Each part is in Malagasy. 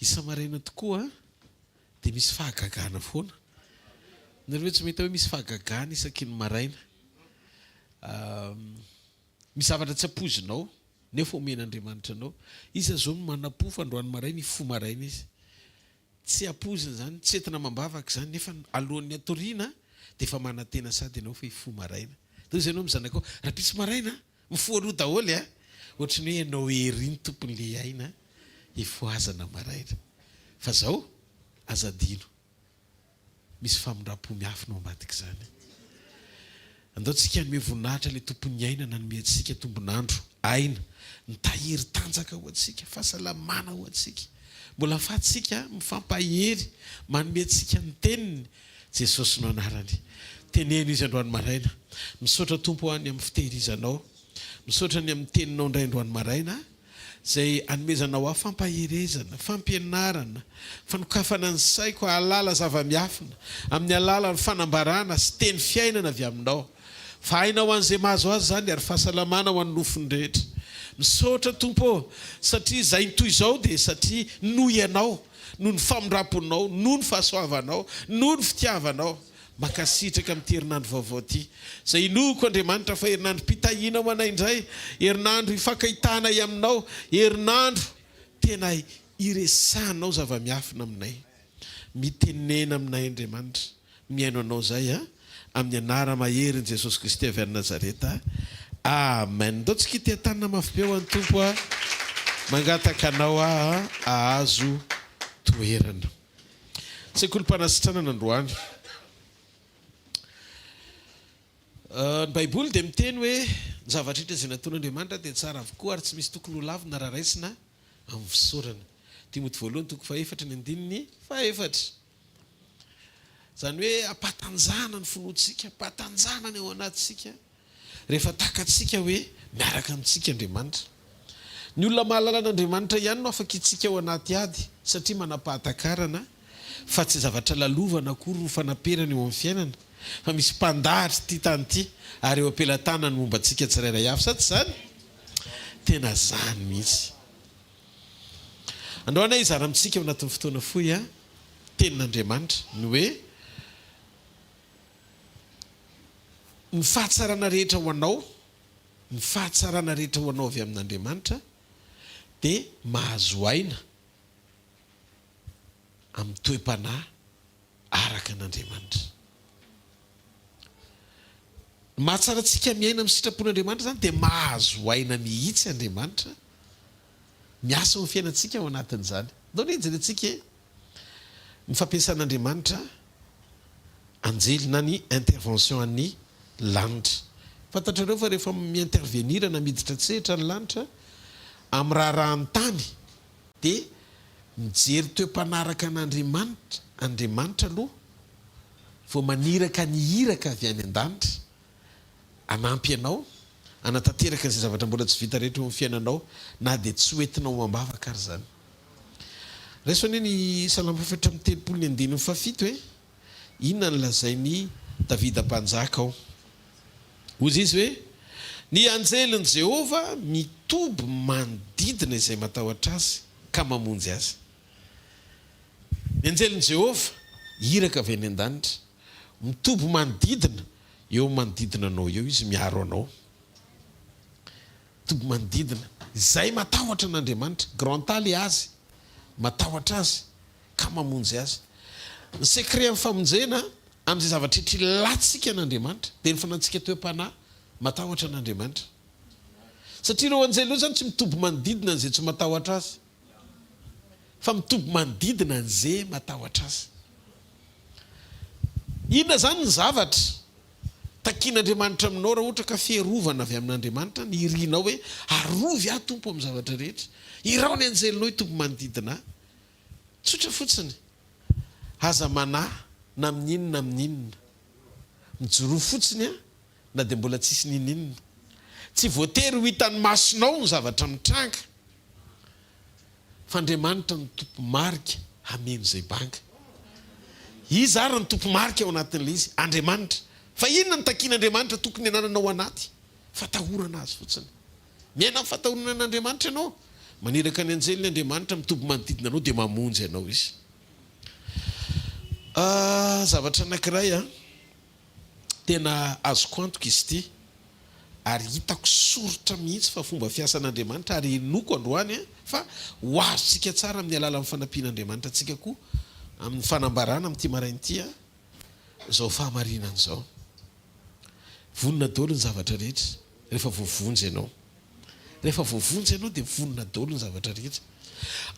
Isa-maraina tokoa dia misy fahagagana foana. Nareo ve tsy mahita hoe misy fahagagana isaky ny maraina? Misy zavatra tsy ampoizinao nefa omen'Andriamanitra anao. Iza izao no manam-po fa androany maraina hifoha maraina izy? Tsy ampoizina izany, tsy entina amam-bavaka izany nefa alohan'ny hatoriana dia efa manantena sady ianao fa hifoha maraina. Dia hoy izy ianao amin'ny zanakao, rahampitso maraina Mifoha aloha daholo a! Ohatry ny hoe ianao ery ny tompon'ilay aina hifohazana maraina. Fa zao, aza adino, misy famindram-po miafina ao ambadik'izany. Andao tsika hanome voninahitra ilay tompon'ny aina nanome antsika tombon'andro, aina, nitahiry tanjaka ho antsika, fahasalamana ho antsika. Mbola afahantsika mifampahery, manome antsika ny teniny, Jesosy no anarany. Teneno izy androany maraina. Misaotra Tompo a ny amin'ny fitehirizanao. Misaotra ny amin'ny teninao indray androany maraina izay anomezanao ahy fampaherezana, fampianarana, fanokafana ny saiko hahalala zava-miafina amin'ny alalan'ny fanambarana sy teny fiainana avy aminao. Fa aina ho an'izay mahazo azy izany ary fahasalamana ho an'ny nofony rehetra. Misaotra Tompo ô satria izay ny toy izao dia satria noho Ianao. noho ny famindramponao, noho ny fahasoavanao, noho ny fitiavanao. Mankasitraka amin'ity herinandro vaovao ity, izay inoako Andriamanitra fa herinandrom-pitahiana ho anay indray, herinandro hifankahitanay aminao, herinandro tena hiresahanao zava-miafina aminay. Mitenena aminay Andriamanitra. Mihaino anao zay a! Amin'ny anara-maherin'i Jesosy Kristy avy any Nazareta. Amen. Ndao tsika hiteha-tanana mafy be ho an'ny Tompo a! Mangataka anao aho a, ahazo toerana. Sekolim-panasitranana androany. Ny Baiboly dia miteny hoe ny zavatra rehetra izay nataon'Andriamanitra dia tsara avokoa ary tsy misy tokony ho lavina raha raisina amin'ny fisaorana. Timoty voalohany toko fahefatra ny andininy fahefatra. Izany hoe ampatanjahana ny finoantsika, ampatanjahana ny ao anatintsika rehefa takatsika hoe miaraka amintsika Andriamanitra. Ny olona mahalala an'Andriamanitra ihany no afaka hitsika ao anaty ady satria manam-pahatakarana fa tsy zavatra lalovana akory no fanaperana eo amin'ny fiainana fa misy mpandahatra ity tany ity ary eo am-pelatanany momba antsika tsirairay avy sa tsy izany? Tena izany mihitsy. Androany aho hizara amintsika ao anatin'ny fotoana fohy Tenin'Andriamanitra, ny hoe ny fahatsarana rehetra ho anao, ny fahatsarana rehetra ho anao avy amin'Andriamanitra dia mahazo aina amin'ny toe-panahy araka an'Andriamanitra. Ny mahatsara antsika miaina amin'ny sitrapon'Andriamanitra izany dia mahazo aina mihitsy Andriamanitra miasa ao amin'ny fiainantsika ao anatin'izany. Andao anie hijerentsika e! Ny fampiasan'Andriamanitra anjely na ny intervention an'ny lanitra. Fantatrareo fa rehefa mi-intervenir na miditra an-tsehatra ny lanitra amin'ny raharahan'ny tany dia mijery toe-panaraka an'Andriamanitra Andriamanitra aloha vao maniraka ny iraka avy any an-danitra hanampy anao hanatanteraka izay zavatra mbola tsy vita rehetra eo amin'ny fiainanao na dia tsy ho entinao am-bavaka ary izany. Raiso anie ny Salamo fahefatra amby 30 ny andininy fahafito e! Inona no lazain'i Davida Mpanjaka ao? Hoy izy hoe, Ny anjelin'i Jehovah mitoby manodidina izay matahotra azy, ka mamonjy azy. Ny anjelin'i Jehovah, iraka avy any an-danitra, mitoby manodidina eo manodidina anao eo izy, miaro anao. Mitoby manodidina izay matahotra an'Andriamanitra, grand A le azy, matahotra azy ka mamonjy azy. Ny secret amin'ny famonjena, amin'izay zavatra rehetra ilantsika an'Andriamanitra, dia ny fanantsika toe-panahy matahotra an'Andriamanitra. Satria ireo anjely ireo izany tsy mitoby manodidina an'izay tsy matahotra azy, fa mitoby manodidina an'izay matahotra azy. Inona izany ny zavatra takian'Andriamanitra aminao raha ohatra ka fiarovana avy amin'Andriamanitra ny irinao hoe arovy aho Tompo amin'ny zavatra rehetra, iraho ny anjelinao hitoby manodidina ahy. Tsotra fotsiny, aza manahy na amin'inona na amin'inona. Mijoroa fotsiny na dia mbola tsisy n'inon'inona. Tsy voatery ho hitan'ny masonao ny zavatra mitranga. Fa Andriamanitra no tompo-marika hameno izay banga. Iza ary no tompo-marika ao anatin'ilay izy? Andriamanitra. Fa inona no takian'Andriamanitra tokony hananana ao anaty? Fatahorana Azy fotsiny. Miaina amin'ny fatahorana an'Andriamanitra ianao. Maniraka ny anjeliny Andriamanitra mitoby manodidina anao dia mamonjy anao Izy. Ah, zavatra anankiray an, tena azoko antoka izy ity, ary hitako soritra mihitsy fa fomba fiasan'Andriamanitra ary inoako androany an, fa ho azontsika tsara amin'ny alalan'ny fanampian'Andriamanitra antsika koa amin'ny fanambarana amin'ity maraina ity an, izao fahamarinana izao. Vonona daholo ny zavatra rehetra rehefa voavonjy ianao. Rehefa voavonjy ianao dia vonona daholo ny zavatra rehetra.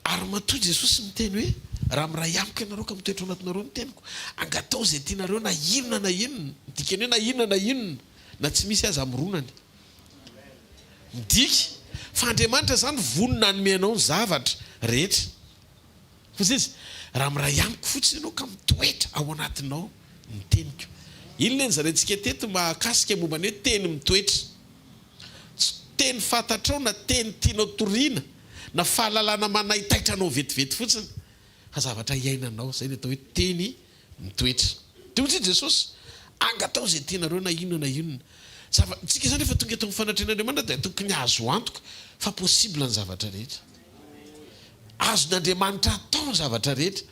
Ary matoa Jesosy miteny hoe, raha miray amiko ianareo ka mitoetra ao anatinareo ny teniko, angatao izay tianareo na inona na inona. Ny dikany hoe na inona na inona, na tsy misy aza amoronany. Midika fa Andriamanitra izany vonona hanome anao ny zavatra rehetra. Hoy izy, Raha miray amiko fotsiny ianao ka mitoetra ao anatinao ny teniko. Inona ilay nozaraintsika teto mahakasika momba ny hoe teny mitoetra? Tsy teny fantatrao na teny tianao toriana na fahalalana manaitaitra anao vetivety fotsiny fa zavatra iainanao. Izay ny atao hoe teny mitoetra. Dia hoy Jesosy, Angataho izay tianareo na inona na inona. Zava, tsika izany rehefa tonga eto amin'ny fanatrehan'Andriamanitra dia tokony azo antoka fa possible ny zavatra rehetra. Azon'Andriamanitra atao ny zavatra rehetra.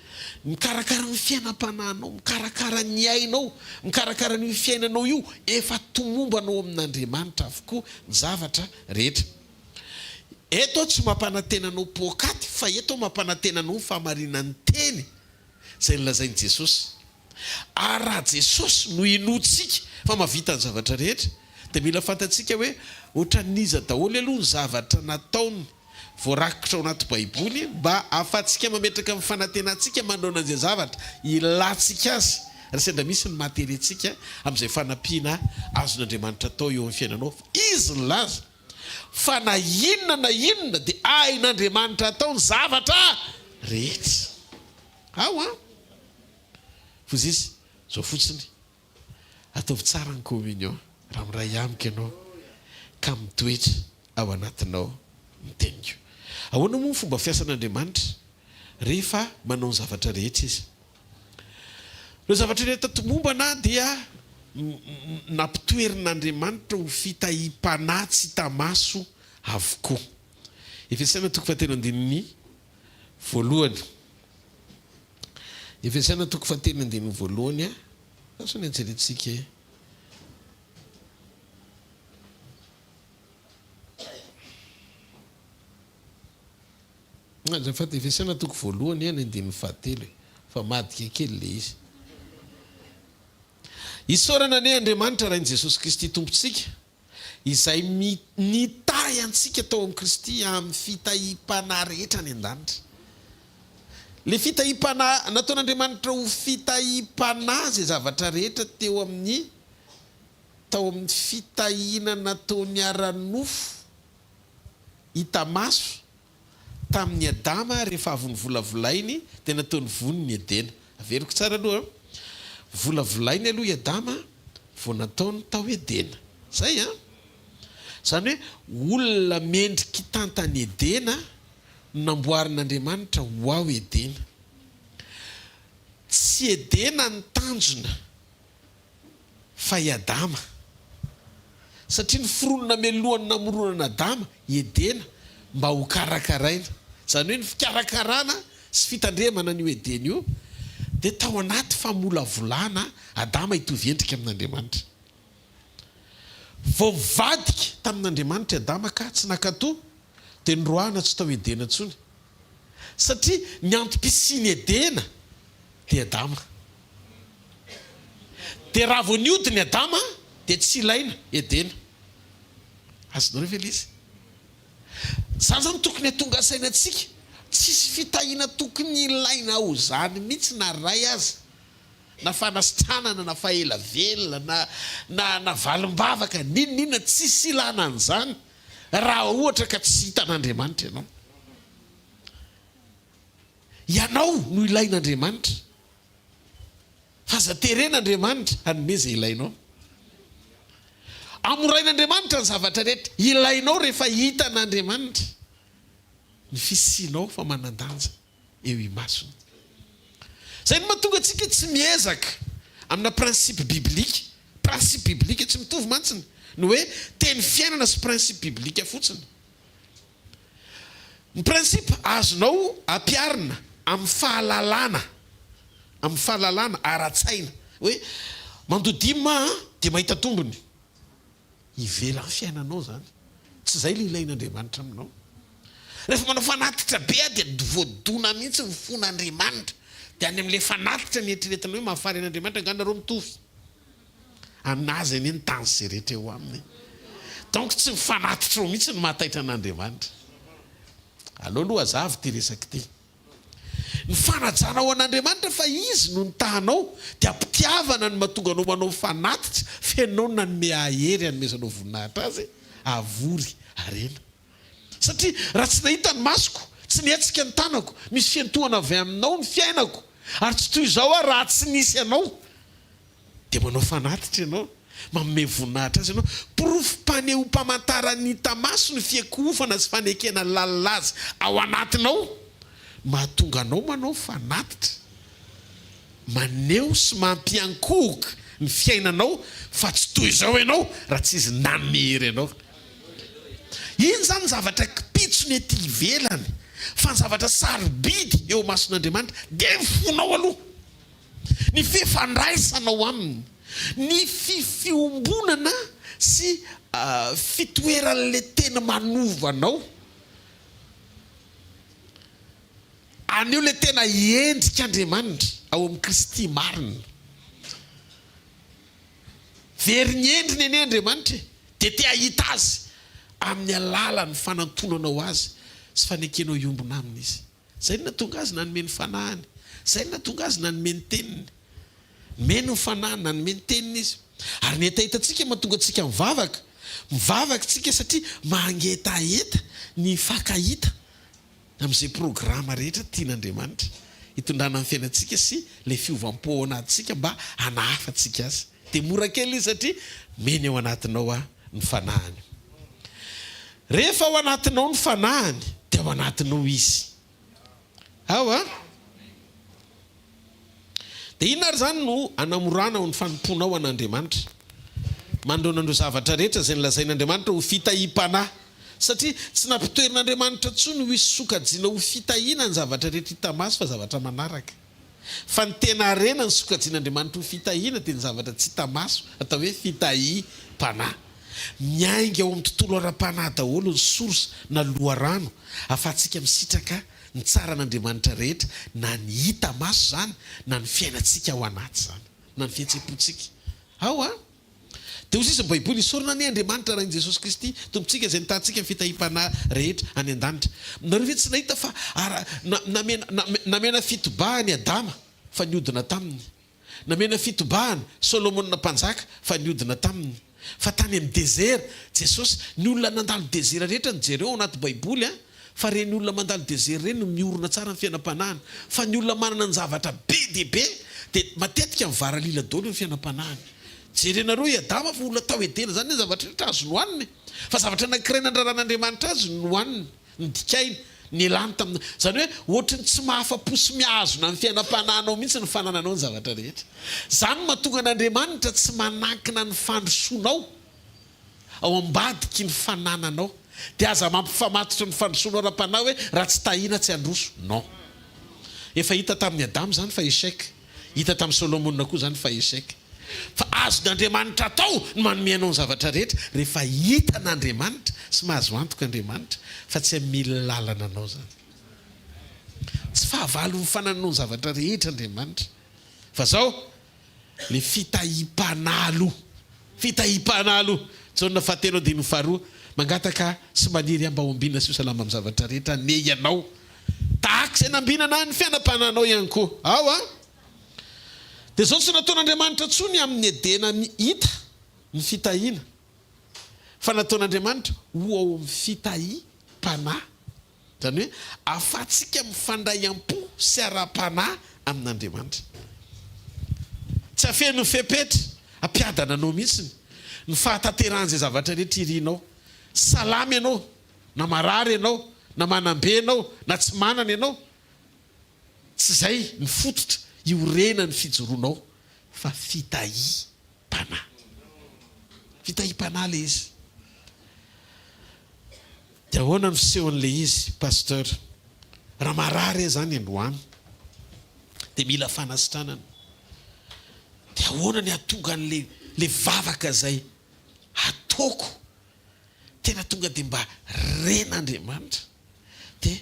Mikarakara ny fiainam-panahinao, mikarakara ny ainao, mikarakara an'io fiainanao io, efa tomombana ao amin'Andriamanitra avokoa ny zavatra rehetra. Eto aho tsy mampanantena anao poakaty fa eto aho mampanantena anao ny fahamarinan'ny teny izay nolazain'i Jesosy. Ary raha Jesosy no inoantsika fa mahavita ny zavatra rehetra dia mila fantatsika hoe ohatran'iza daholo aloha ny zavatra nataony voarakitra ao anaty Baiboly mba ahafahantsika mametraka ny fanantenantsika manoloana an'izay zavatra ilantsika azy raha sendra misy ny maha-tery antsika amin'izay fanampiana azon'Andriamanitra atao eo amin'ny fiainanao fa Izy nilaza fa na inona na inona dia hain'Andriamanitra atao ny zavatra rehetra. Ao an! Hozy izy, Izao fotsiny, ataovy tsara ny communion raha miray amiko ianao ka mitoetra ao anatinao ny teniko. Ahoana moa ny fomba fiasan'Andriamanitra rehefa manao ny zavatra rehetra Izy? Ireo zavatra rehetra tomombana dia nampitoerin'Andriamanitra ho fitahiam-panahy tsy hita maso avokoa. Efesiana toko fahatelo andininy voalohany. Efesiana toko fahatelo andininy voalohany a. Asa ny anjerentsika e. Azafady, Efesiana toko voalohany ny andininy fahatelo e. Fa madika kely le izy. Isaorana anie Andriamanitra Rain'i Jesosy Kristy Tompontsika, Izay nitahy antsika tao amin'i Kristy amin'ny fitahiam-panahy rehetra any an-danitra. Ilay fitahiam-panahy, nataon'Andriamanitra ho fitahiam-panahy izay zavatra rehetra teo amin'ny, tao amin'ny fitahiana nataony ara-nofo hita maso tamin'i Adama rehefa avy novolavolainy dia nataony vono ny Edena. Averiko tsara aloha an. Volavolainy aloha i Adama vao nataony tao Edena. Zay an. Izany hoe olona mendri-kitantan'i Edena no namboarin'Andriamanitra ho ao Edena. Tsy Edena ny tanjona. Fa i Adama. Satria noforonina mialohan'ny namoronana Adama, i Edena, mba hokarakaraina. Izany hoe ny fikarakarana sy fitandremana an'io Edena io dia tao anaty famolavolana Adama hitovy endrika amin'Andriamanitra. Vao nivadika tamin'Andriamanitra i Adama ka tsy nankatò, dia noroahana tsy tao Edena intsony. Satria ny antom-pisian'i Edena dia Adama. Dia raha vao nihodina i Adama dia tsy ilaina Edena. Azonareo ve ilay izy? Izany izany tokony hahatonga saina antsika. Tsisy fitahiana tokony ilaina ao izany mihitsy na iray aza. Na fanasitranana, na fahela velona, na na na valim-bavaka, n'inon'inona tsisy ilana an'izany raha ohatra ka tsy hitan'Andriamanitra ianao. Ianao no ilain'Andriamanitra. Fa aza terena Andriamanitra hanome izay ilainao. Amorain'Andriamanitra ny zavatra rehetra ilainao rehefa hitan'Andriamanitra ny fisianao fa manan-danja eo imasony. Izay no mahatonga antsika tsy miezaka amina principe biblique. Principe biblique tsy mitovy mantsy ny hoe teny fiainana sy principe biblique fotsiny. Ny principe azonao ampiharina amin'ny fahalalana, amin'ny fahalalana ara-tsaina hoe mandoa dime aho dia mahita tombony. Ivelan'ny fiainanao izany. Tsy izay ilay ilain'Andriamanitra aminao. Rehefa manao fanatitra be aho dia voadona mihitsy ny fon'Andriamanitra. Dia any amin'ilay fanatitra ny eritreretinao hoe mahafaly an'Andriamanitra angaha nareo mitovy? An'azy anie ny tany sy izay rehetra eo aminy e. Donc tsy ny fanatitrao mihitsy no mahataitra an'Andriamanitra. Aleo aloha hazava ity resaka ity. Ny fanajanao an'Andriamanitra fa Izy no nitaha anao dia am-pitiavana no mahatonga anao manao fanatitra fenao nanome ahy hery hanomezanao voninahitra Azy hahavory harena. Satria raha tsy nahita ny masoko, tsy nihetsika ny tanako, misy fiantohana avy aminao ny fiainako ary tsy toy izao aho raha tsy nisy anao. Dia manao fanatitra ianao, manome voninahitra azy ianao. Porofom-panehoam-pamantaran'ny hita maso ny fiankohofana sy fanekena lalina azy ao anatinao, mahatonga anao manao fanatitra. Maneho sy mampiankohoka ny fiainanao fa tsy toy izao ianao raha tsy izy nanome hery anao. Iny izany ny zavatra kipitsony ety ivelany, fa ny zavatra sarobidy eo imason'Andriamanitra dia ny fonao aloha. Ny fifandraisanao aminy, ny fifiombonana sy fitoeran'ilay teny manova anao. Anio ilay tena endrik'Andriamanitra ao amin'i Kristy marina. Very ny endriny anie Andriamanitra e! Dia te hahita Azy amin'ny alalan'ny fanantonanao Azy sy fanekenao hiombona Aminy Izy. Izay no nahatonga Azy nanome ny Fanahiny. Izay no nahatonga Azy nanome ny Teniny. Nomeny ny Fanahiny, nanome ny Teniny Izy. Ary ny hetahetantsika mahatonga antsika mivavaka. Mivavaka isika satria mangetaheta ny hifankahita amin'izay programa rehetra tian'Andriamanitra hitondrana ny fiainantsika sy ilay fiovam-po ao anatintsika mba hanahafantsika Azy. Dia mora kely izy satria meny ao anatinao ny Fanahiny. Rehefa ao anatinao ny Fanahiny dia ao anatinao Izy. Ao a! Dia inona ary izany no hanamorana ny fanompoanao an'Andriamanitra? Manoloana ireo zavatra rehetra izay nolazain'Andriamanitra ho fitahiam-panahy. Satria tsy nampitoerin'Andriamanitra intsony ho hisy sokajiana ho fitahiana ny zavatra rehetra hita maso fa zavatra manaraka. Fa ny tena harena ny sokajian'Andriamanitra ho fitahiana dia ny zavatra tsy hita maso atao hoe fitahiam-panahy. Miainga ao amin'ny tontolo ara-panahy daholo ny source na loharano ahafahantsika misitraka ny tsaran'Andriamanitra rehetra na ny hita maso izany na ny fiainantsika ao anaty izany na ny fihetsem-pontsika. Ao an! Dia hoy sisa ny Baiboly, Isaorana anie Andriamanitra Rain'i Jesosy Kristy, Tompontsika, izay nitahantsika ny fitahiam-panahy rehetra any an-danitra. Nareo ve tsy nahita fa ara, na, namena, na, namena fitobahana i Adama, fa niodina taminy? Namena fitobahana Solomona mpanjaka, fa niodina taminy. Fa tany amin'ny dezera, Jesosy, ny olona nandalo dezera rehetra no jereo ao anaty Baiboly an, fa ireny olona mandalo dezera ireny no miorina tsara ny fiainam-panahiny. Fa ny olona manana ny zavatra be dia be dia matetika mivaralila daholo ny fiainam-panahiny. Jerenareo i Adama fa olona tao Edena izany ny zavatra rehetra azo nohaniny. Fa zavatra anankiray nandraran'Andriamanitra azy no nohaniny, nodikainy, nialany tamin'ny. Izany hoe ohatry ny tsy mahafa-po sy mihazona ny fiainam-panahinao mihitsy ny fanananao ny zavatra rehetra. Izany no mahatonga an'Andriamanitra tsy manankina ny fandrosoanao ao ambadiky ny fanananao. Dia aza mampifamatotra ny fandrosoanao ara-panahy hoe raha tsy tahiana tsy handroso. Non. Efa hita tamin'i Adama izany fa échec. Hita tamin'i Solomona koa izany fa échec. Fa azon'Andriamanitra atao ny manome anao ny zavatra rehetra rehefa hitan'Andriamanitra sy mahazo antoka Andriamanitra fa tsy hamily lalana anao izany. Tsy fahavalon'ny fanananao ny zavatra rehetra Andriamanitra. Fa izao, Le fitahiam-panahy aloha. Fitahiam-panahy aloha. Jaona fahatelo andininy faharoa, Mangataka sy maniry ahy mba ho ambinina sy ho salama amin'ny zavatra rehetra anie ianao, tahaka izay nambinana ny fiainam-panahinao ihany koa. Ao an! Dia izao tsy nataon'Andriamanitra intsony amin'ny Edena hita ny fitahiana, fa nataon'Andriamanitra ho ao amin'ny fitahiam-panahy. Izany hoe ahafahantsika mifandray am-po sy ara-panahy amin'Andriamanitra. Tsy hafeno fepetra hampiadana anao mihitsy ny fahatanterahan'izay zavatra rehetra irinao. Salama ianao, na marary ianao, na manam-be ianao, na tsy manana ianao. Tsy izay ny fototra iorenan'ny fijoroanao fa fitahiam-panahy. Fitahiam-panahy ilay izy. Dia ahoana ny fisehon'ilay izy Pasteur? Raha marary aho izany androany dia mila fanasitranana. Dia ahoana ny hahatonga an'ilay ilay vavaka izay ataoko tena tonga dia mba ren'Andriamanitra? Dia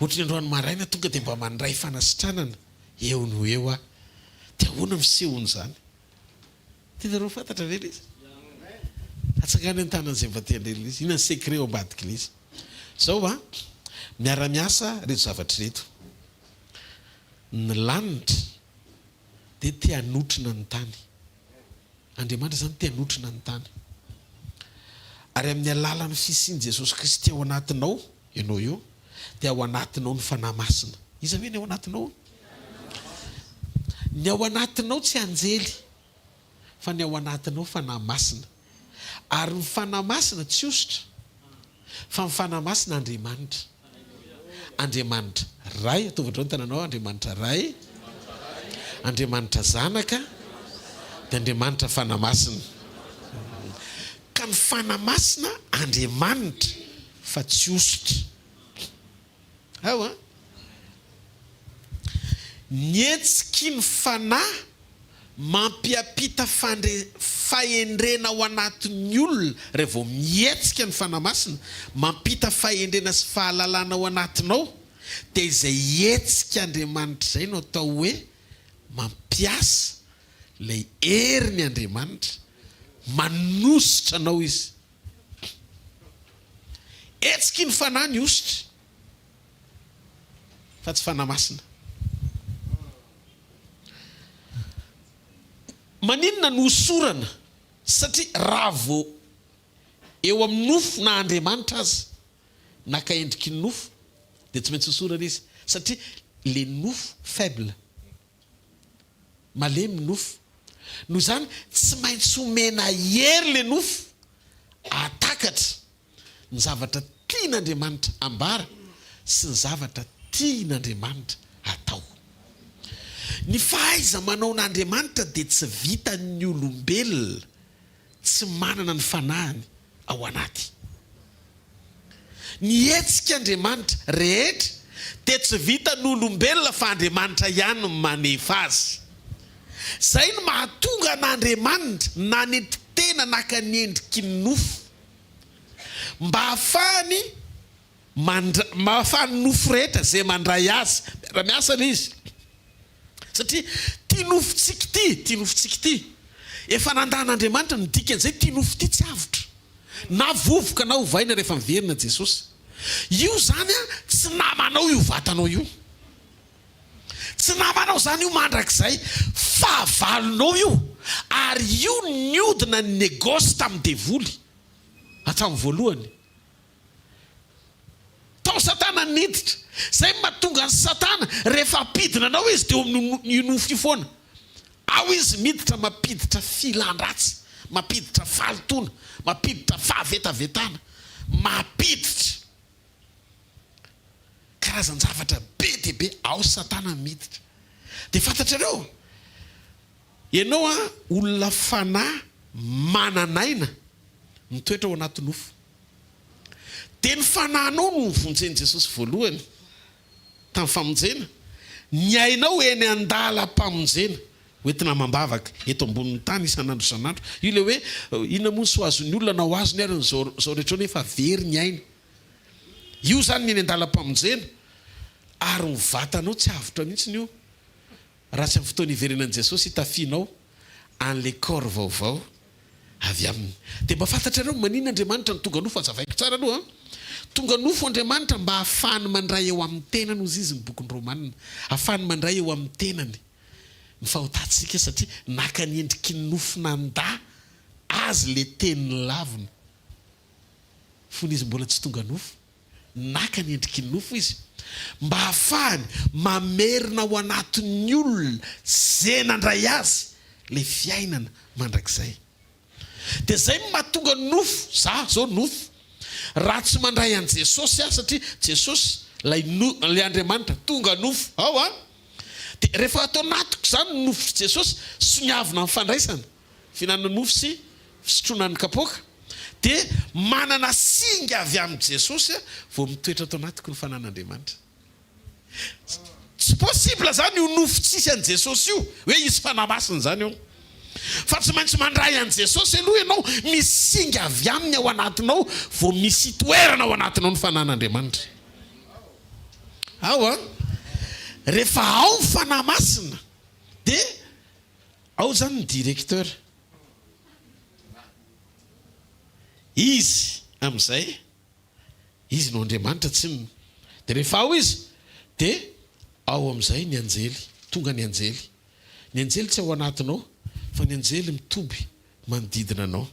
ohatry ny androany maraina tonga dia mba mandray fanasitranana eo no eo aho. Dia ahoana ny fisehon'izany? Tianareo ho fantatra ve ilay izy? Atsangano ny tanan'izay mba te handre ilay izy. Inona ny secret ao ambadik'ilay izy? Izao an, miara-miasa ireto zavatra ireto. Ny lanitra dia te hanotrona ny tany. Andriamanitra izany te hanotrona ny tany. Ary amin'ny alalan'ny fisian'i Jesosy Kristy ao anatinao, ianao io, dia ao anatinao ny Fanahy Masina. Iza ve ny ao anatinao? Ny ao anatinao tsy anjely, fa ny ao anatinao Fanahy Masina. Ary ny Fanahy Masina tsy hosotra, fa ny Fanahy Masina Andriamanitra. Andriamanitra Ray, ataovy hatreo ny tananao, Andriamanitra Ray, Andriamanitra Zanaka, dia Andriamanitra Fanahy Masina. Ka ny Fanahy Masina Andriamanitra fa tsy hosotra. Ao an! Ny hetsiky ny Fanahy mampiampita fandre fahendrena ao anatin'ny olona, raha vao mihetsika ny Fanahy Masina, mampita fahendrena sy fahalalana ao anatinao, dia izay hetsik'Andriamanitra izay no atao hoe mampiasa ilay heriny Andriamanitra, manositra anao Izy. Hetsiky ny Fanahy ny hosotra fa tsy Fanahy Masina. Maninona no hosorana? Satria raha vao eo amin'ny nofo na Andriamanitra aza naka endriky ny nofo dia tsy maintsy hosorana izy satria le nofo faible. Malemy ny nofo. Noho izany, tsy maintsy omena hery ilay nofo hahatakatra ny zavatra tian'Andriamanitra ambara sy ny zavatra tian'Andriamanitra hatao. Ny fahaiza-manaon'Andriamanitra dia tsy vitan'ny olombelona tsy manana ny fanahiny ao anaty. Ny hetsika Andriamanitra rehetra dia tsy vitan'olombelona fa Andriamanitra ihany no manefa azy. Izay no mahatonga an'Andriamanitra nanetry tena naka ny endriky ny nofo mba hahafahany mandra mba hahafahan'ny nofo rehetra izay mandray azy miara-miasa ilay izy satria ity nofontsika ity ity nofontsika ity efa nandà an'Andriamanitra ny dikan'izay ity nofo ity tsy avotra Na vovoka na ovaina rehefa miverina Jesosy. Io zany an tsy namanao io vatanao io. Tsy namanao zany io mandrakizay. Fahavalonao io. Ary io niodina ny négoce tamin'ny devoly hatramin'ny voalohany. Tao satana niditra. Zay no mahatonga an'i satana rehefa ampidina anao izy dia eo amin'io nofo io foana. Ao izy miditra mampiditra filan-dratsy, mampiditra fahalotoana, mampiditra fahavetavetana, mampiditra karazan-javatra be dia be. Ao satana miditra. Dia fantatrareo, ianao an, olona fanahy manan'aina mitoetra ao anaty nofo. Dia ny fanahinao no novonjen'i Jesosy voalohany tamin'ny famonjena, ny ainao eny an-dalam-pamonjena, hoentina amam-bavaka eto ambonin'ny tany isan'andro isan'andro. Io ilay hoe inona moa ny soa azon'ny olona na ho azony ary ny izao izao rehetra izao nefa very ny ainy. Io izany ny eny an-dalam-pamonjena ary ny vatanao tsy avotra mihitsy io raha tsy amin'ny fotoana hiverenan'i Jesosy hitafianao an'ilay corps vaovao avy aminy. Dia mba fantatrareo maninona Andriamanitra no tonga nofo? Hazavaiko tsara aloha an! Tonga nofo Andriamanitra mba hahafahany mandray eo amin'ny tenany, hozy izy ny bokin'ny Romana, hahafahany mandray eo amin'ny tenany ny fahotantsika satria naka ny endriky ny nofo nandà azy ilay teny lavina fony izy mbola tsy tonga nofo. Naka ny endriky ny nofo izy mba hahafahany mamerina ao anatin'ny olona ze nandray azy le fiainana mandrakizay. Dia zay no mahatonga ny nofo, za zao nofo, raha tsy mandray an'i Jesosy aho satria Jesosy lay no lay Andriamanitra tonga nofo ao an, dia rehefa ato anatiko zany ny nofotr'i Jesosy, soniavina amin'ny fandraisana, fihinanana mofo sy fisotroana ny kapoaka. Dia manana singa avy amin'i Jesosy aho vao mitoetra ato anatiko ny fanan'Andriamanitra. Tsy possible zany io nofo tsisy an'i Jesosy io, hoe hisy Fanahy Masina zany ao. Fa tsy maintsy mandray an'i Jesosy aloha ianao, misy singa avy aminy ao anatinao vao misy itoerana ao anatinao ny Fanahin'Andriamanitra. Ao an! Rehefa ao ny Fanahy Masina dia ao zany ny directeur. Izy amin'izay, Izy no Andriamanitra tsinona. Dia rehefa ao Izy, dia ao amin'izay ny anjely, tonga ny anjely. Ny anjely tsy ao anatinao, fa ny anjely mitoby manodidina anao.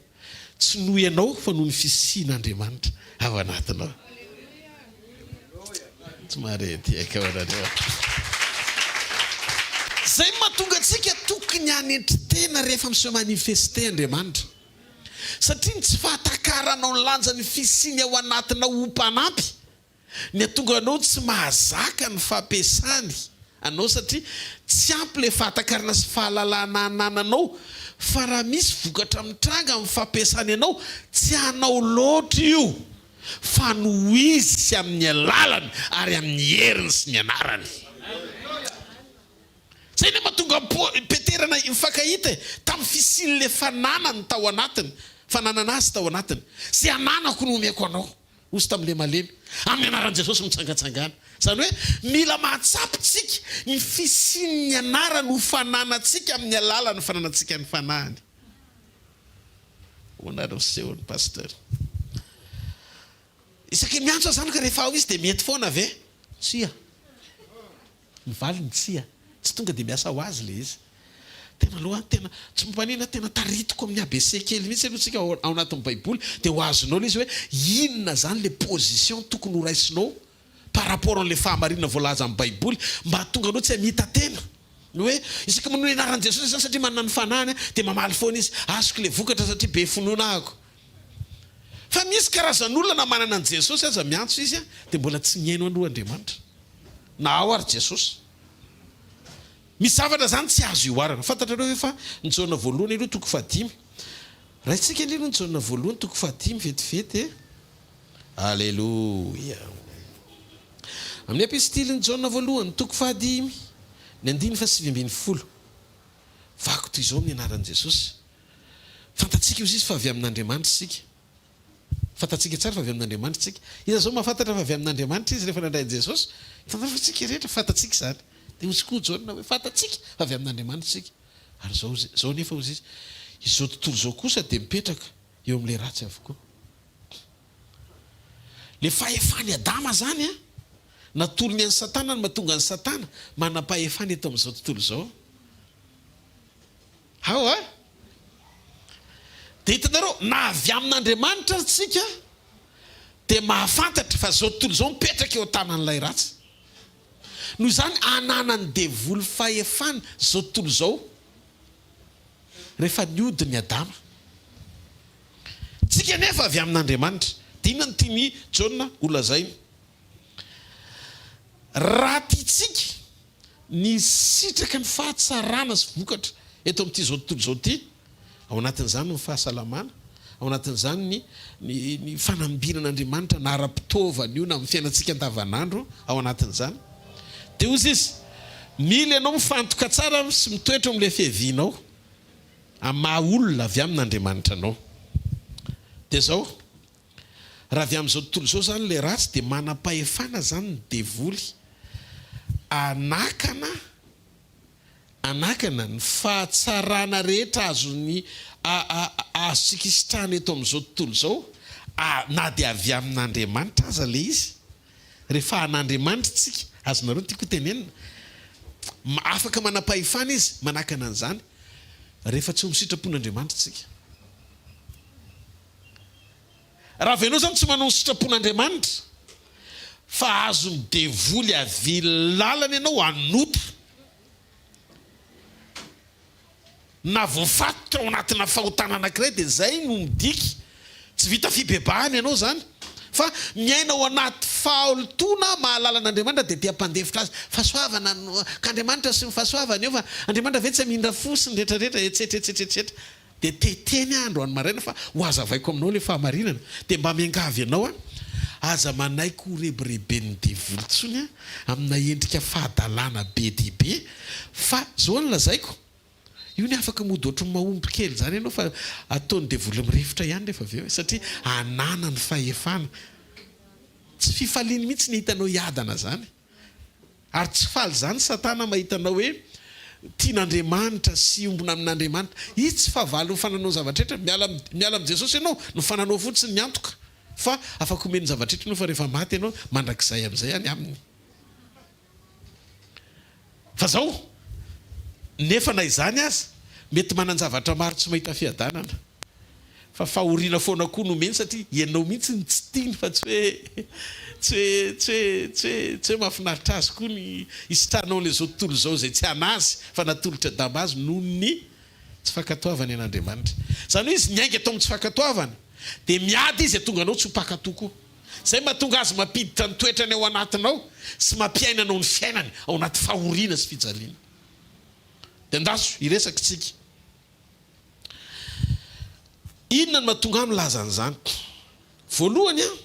Tsy noho ianao fa noho ny fisian'Andriamanitra ao anatinao. Tsy mahare tehaka ho anareo aho. Izay no mahatonga antsika tokony hanetry tena rehefa mi-se manifester Andriamanitra. Satria ny tsy fahatakaranao ny lanjan'ny fisiany ao anatinao ho mpanampy ny hatonga anao tsy mahazaka ny fampiasany anao satria tsy ampy ilay fahatakarana sy fahalalana anananao fa raha misy vokatra mitranga amin'ny fampiasany anao tsy anao loatra io fa noho izy sy amin'ny alalany ary amin'ny heriny sy ny anarany. Zay anie mahatonga an'i Paoly, Petera na mifankahita e, tamin'ny fisian'ilay fananany tao anatiny, fananana azy tao anatiny. Izay ananako no omeko anao, hozy tamin'ilay malemy, amin'ny anaran'i Jesosy mitsangantsangana. Izany hoe mila mahatsapa isika ny fisian'ny anarany ho fananantsika amin'ny alalan'ny fananantsika ny fanahiny. Ahoana ary ny fisehon'ny Pasteur? Isaky ny miantso aho izany ka rehefa ao izy dia mety foana ve? Tsia. Ny valiny, tsia. Tsy tonga dia miasa ho azy ilay izy. Tena aloha, tena tsy mampaninona, tena taritiko amin'ny ABC kely mihitsy aloha tsika ao anatin'ny baiboly dia ho azonao ilay izy hoe inona izany ilay position tokony ho raisinao par rapport an'ilay fahamarinana voalaza amin'ny baiboly mba hahatonga anao tsy hamita-tena. Ny hoe isaky minoa ny anaran'i Jesosy izany satria manana ny fanahiny dia mamaly foana izy, azoko ilay vokatra satria be finoana ahako. Fa misy karazan'olona na manana an'i Jesosy aza miantso izy dia mbola tsy mihaino aloha Andriamanitra. Na ao ary Jesosy. Misy zavatra izany tsy azo ihoarana. Fantatrareo ve fa ny Jaona voalohany aloha toko fahadimy. Raintsika anie aloha ny Jaona voalohany toko fahadimy vetivety e. Aleloia. Amin'ny epistilin'i Jaona voalohany toko fahadimy, ny andininy faha-19. Vako toy izao amin'ny anaran'i Jesosy. Fantatsika hozy izy fa avy amin'Andriamanitra isika. Fantatsika tsara fa avy amin'Andriamanitra isika. Iza izao mahafantatra fa avy amin'Andriamanitra izy rehefa nandray an'i Jesosy? Hitanareo fa isika rehetra fantatsika izany. Dia hozy koa Jaona hoe fantatsika fa avy amin'Andriamanitra isika. Ary izao hozy, izao anefa hozy izy, izao tontolo izao kosa dia mipetraka eo amin'ilay ratsy avokoa. Ilay fahefan'i Adama izany an, natolony an'i Satana no mahatonga an'i Satana manam-pahefana eto amin'izao tontolo izao. Ao a! Dia hitanareo, na avy amin'Andriamanitra ary tsika, dia mahafantatra fa izao tontolo izao mipetraka eo an-tanan'ilay ratsy. Noho izany, ananan'ny devoly fahefana izao tontolo izao rehefa nihodina i Adama. Tsika anefa avy amin'Andriamanitra. Dia inona no tian'i Jaona holazaina? Raha tiantsika ny sitraka ny fahatsarana sy vokatra eto amin'ity izao tontolo izao ity, ao anatin'izany ny fahasalamana, ao anatin'izany ny ny ny fanambinan'Andriamanitra na ara-pitaovana io na amin'ny fiainantsika andavanandro ao anatin'izany. Dia hozy izy, mila ianao mifantoka tsara sy mitoetra eo amin'ilay fiavianao amin'ny maha olona avy amin'Andriamanitra anao. Dia izao, Raha avy amin'izao tontolo izao izany ilay ratsy dia manam-pahefana izany ny devoly hanakana hanakana ny fahatsarana rehetra azon'ny azontsika isitrahana eto amin'izao tontolo izao na dia avy amin'Andriamanitra aza ilay izy. Rehefa an'Andriamanitra isika, azonareo ny tiako hotenenina, afaka manam-pahefana izy manakana an'izany rehefa tsy ao amin'ny sitrapon'Andriamanitra isika. Raha avy ianao izany tsy manao ny sitrapon'Andriamanitra fa azon'ny devoly avily lalana ianao hanota na voafatotra ao anatina fahotana anankiray dia izay no midika tsy vita fibebahana ianao izany fa miaina ao anaty fahalotoana mahalala an'Andriamanitra dia te hampandefitra azy fahasoavana no ka Andriamanitra sy ny fahasoavany eo fa Andriamanitra ve tsy hamindra fo sy ny rehetra rehetra etsetra etsetra etsetra. Dia te hiteny aho androany maraina fa ho hazavaiko aminao ilay fahamarinana. Dia mba miangavy anao aho, aza manaiky ho rebireben'ny devoly intsony amina endrika fahadalana be dia be fa izao no lazaiko, io ny afaka mody ohatry ny mahomby kely izany ianao fa ataon'ny devoly mirefotra ihany rehefa avy eo e, satria ananany fahefana. Tsy fifaliany mihitsy ny hahita anao hiadana izany. Ary tsy faly izany Satana mahita anao hoe tian'Andriamanitra sy hiombona amin'Andriamanitra. Izy tsy fahavalon'ny fananao zavatra rehetra. Miala miala amin'i Jesosy ianao, ny fananao fotsiny ny antoka fa afaka omeny zavatra rehetra ianao fa rehefa maty ianao mandrakizay amin'izay any aminy. Fa zao, nefa na izany aza, mety manan-javatra maro tsy mahita fiadanana. Fa fahoriana foana koa no omeny satria ianao mihitsy no tsy tiany fa tsy hoe tsy hoe tsy hoe tsy hoe tsy hoe mahafinaritra azy koa ny hisitrahanao an'ilay izao tontolo izao izay tsy an'azy fa natolotr'i Adama azy noho ny tsy fankatoavany an'Andriamanitra. Izany hoe izy niainga tao amin'ny tsy fankatoavana dia miady izy hahatonga anao tsy ho mpankatò koa. Izay mahatonga azy mampiditra ny toetrany ao anatinao sy mampiaina anao ny fiainany ao anaty fahoriana sy fijaliana. Dia andaso hiresaka isika. Inona no mahatonga ahy milaza an'izany? Voalohany an,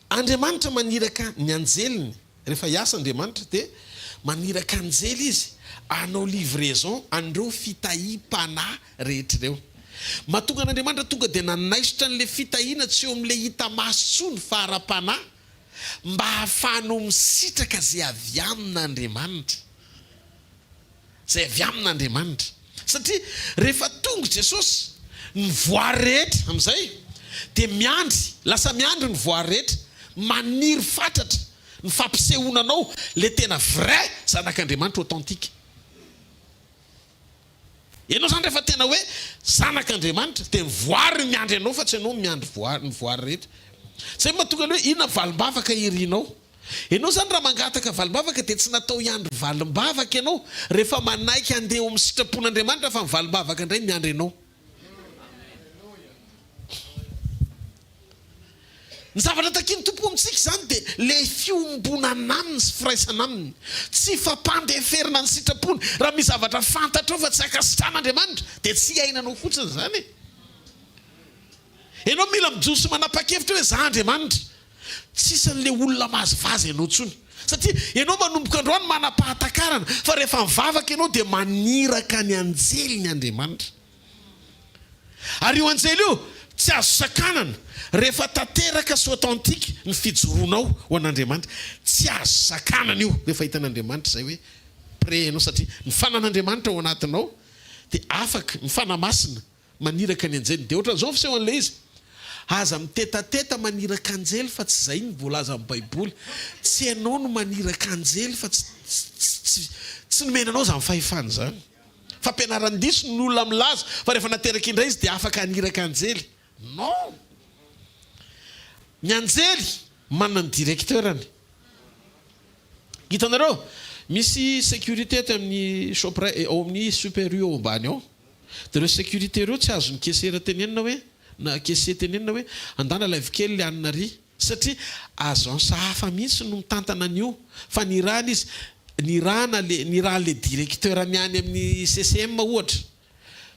Andriamanitra maniraka ny anjeliny, rehefa hiasa Andriamanitra dia maniraka anjely Izy hanao livraison an'ireo fitahiam-panahy rehetra ireo. Mahatonga an'Andriamanitra tonga dia nanaisotra an'ilay fitahiana tsy eo amin'ilay hita maso intsony fa ara-panahy mba hahafahanao misitraka izay avy amin'Andriamanitra. Izay avy amin'Andriamanitra. Satria rehefa tonga Jesosy, ny voary rehetra amin'izay dia miandry, lasa miandry ny voary rehetra, maniry fatratra ny fampisehoana anao ilay tena vrai zanak'Andriamanitra authentique. Ianao izany rehefa tena hoe zanak'Andriamanitra dia ny voary no miandry anao fa tsy ianao no miandry voary, ny voary rehetra. Izay no mahatonga ny hoe inona valim-bavaka irinao. Ianao izany raha mangataka valim-bavaka dia tsy natao hiandry valim-bavaka ianao rehefa manaiky handeha eo amin'ny sitrapon'Andriamanitra fa ny valim-bavaka indray miandry anao. Ny zavatra takian'ny Tompo amintsika izany dia ilay fiombonana Aminy sy firaisana Aminy. Tsy fampandeferana ny sitrapony. Raha misy zavatra fantatrao fa tsy ankasitrahan'Andriamanitra dia tsy iainanao fotsiny izany e. Ianao mila mijoro sy manapa-kevitra hoe za Andriamanitra. Tsy isan'ilay olona mahazivazy ianao intsony. Satria ianao manomboka androany manam-pahatakarana fa rehefa mivavaka ianao dia maniraka ny anjeliny Andriamanitra. Ary io anjely io tsy azo sakanana rehefa tanteraka sy authentique ny fijoroanao ho an'Andriamanitra. Tsy azo sakanana io rehefa hitan'Andriamanitra izay hoe prêt ianao satria ny fanan'Andriamanitra ao anatinao dia afaka, ny Fanahy Masina maniraka ny anjeliny. Dia ohatran'izao ny fisehon'ilay izy. Aza mitetateta maniraka anjely fa tsy izay ny voalazan'ny baiboly. Tsy ianao no maniraka anjely fa tsy tsy tsy nomena anao izany fahefana izany. Fampianaran-diso ny olona milaza fa rehefa nateraka indray izy dia afaka haniraka anjely. Non! Ny anjely manana ny directeur-ny. Hitanareo? Misy sécurité aty amin'ny Shoprite, ao amin'ny Super U ao ambany ao. Dia ireo sécurité ireo tsy azon'ny caissière tenenina hoe, na caissier tenenina hoe, andana alaivo kely le hanina ary. Satria agence hafa mihitsy no mitantana an'io fa nirahana izy, nirahana le, nirahan'le directeur ny any amin'ny CCM ohatra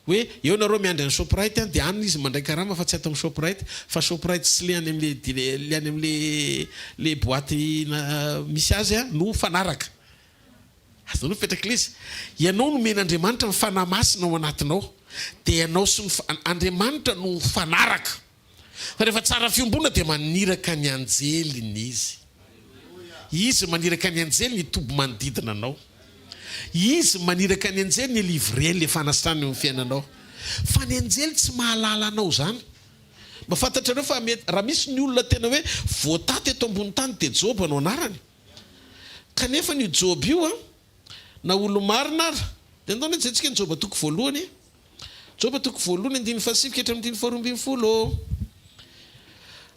hoe eo nareo miandry any Shoprite an, dia any izy mandray karama fa tsy ato amin'ny Shoprite, fa Shoprite sy le any amle dire, le any amle le boite misy azy an no mifanaraka. Azonao mipetraka ilay izy? Ianao nomen'Andriamanitra ny Fanahy Masina ao anatinao, dia ianao sy ny, Andriamanitra no mifanaraka. Fa rehefa tsara fiombona dia maniraka ny anjeliny Izy. Izy maniraka ny anjeliny hitoby manodidina anao. Izy maniraka ny anjeliny hi-livrer le fanasana eo amin'ny fiainanao. Fa ny anjely tsy mahalala anao izany. Mba fantatrareo fa mety raha misy ny olona tena hoe voataty eto ambony tany dia Joba no anarany. Kanefa io Joba io an, na olo-marina ara, dia andao anie jerentsika ny Joba toko voalohany e. Joba toko voalohany andininy fahasivy ka hatramin'ny andininy faharoa 12.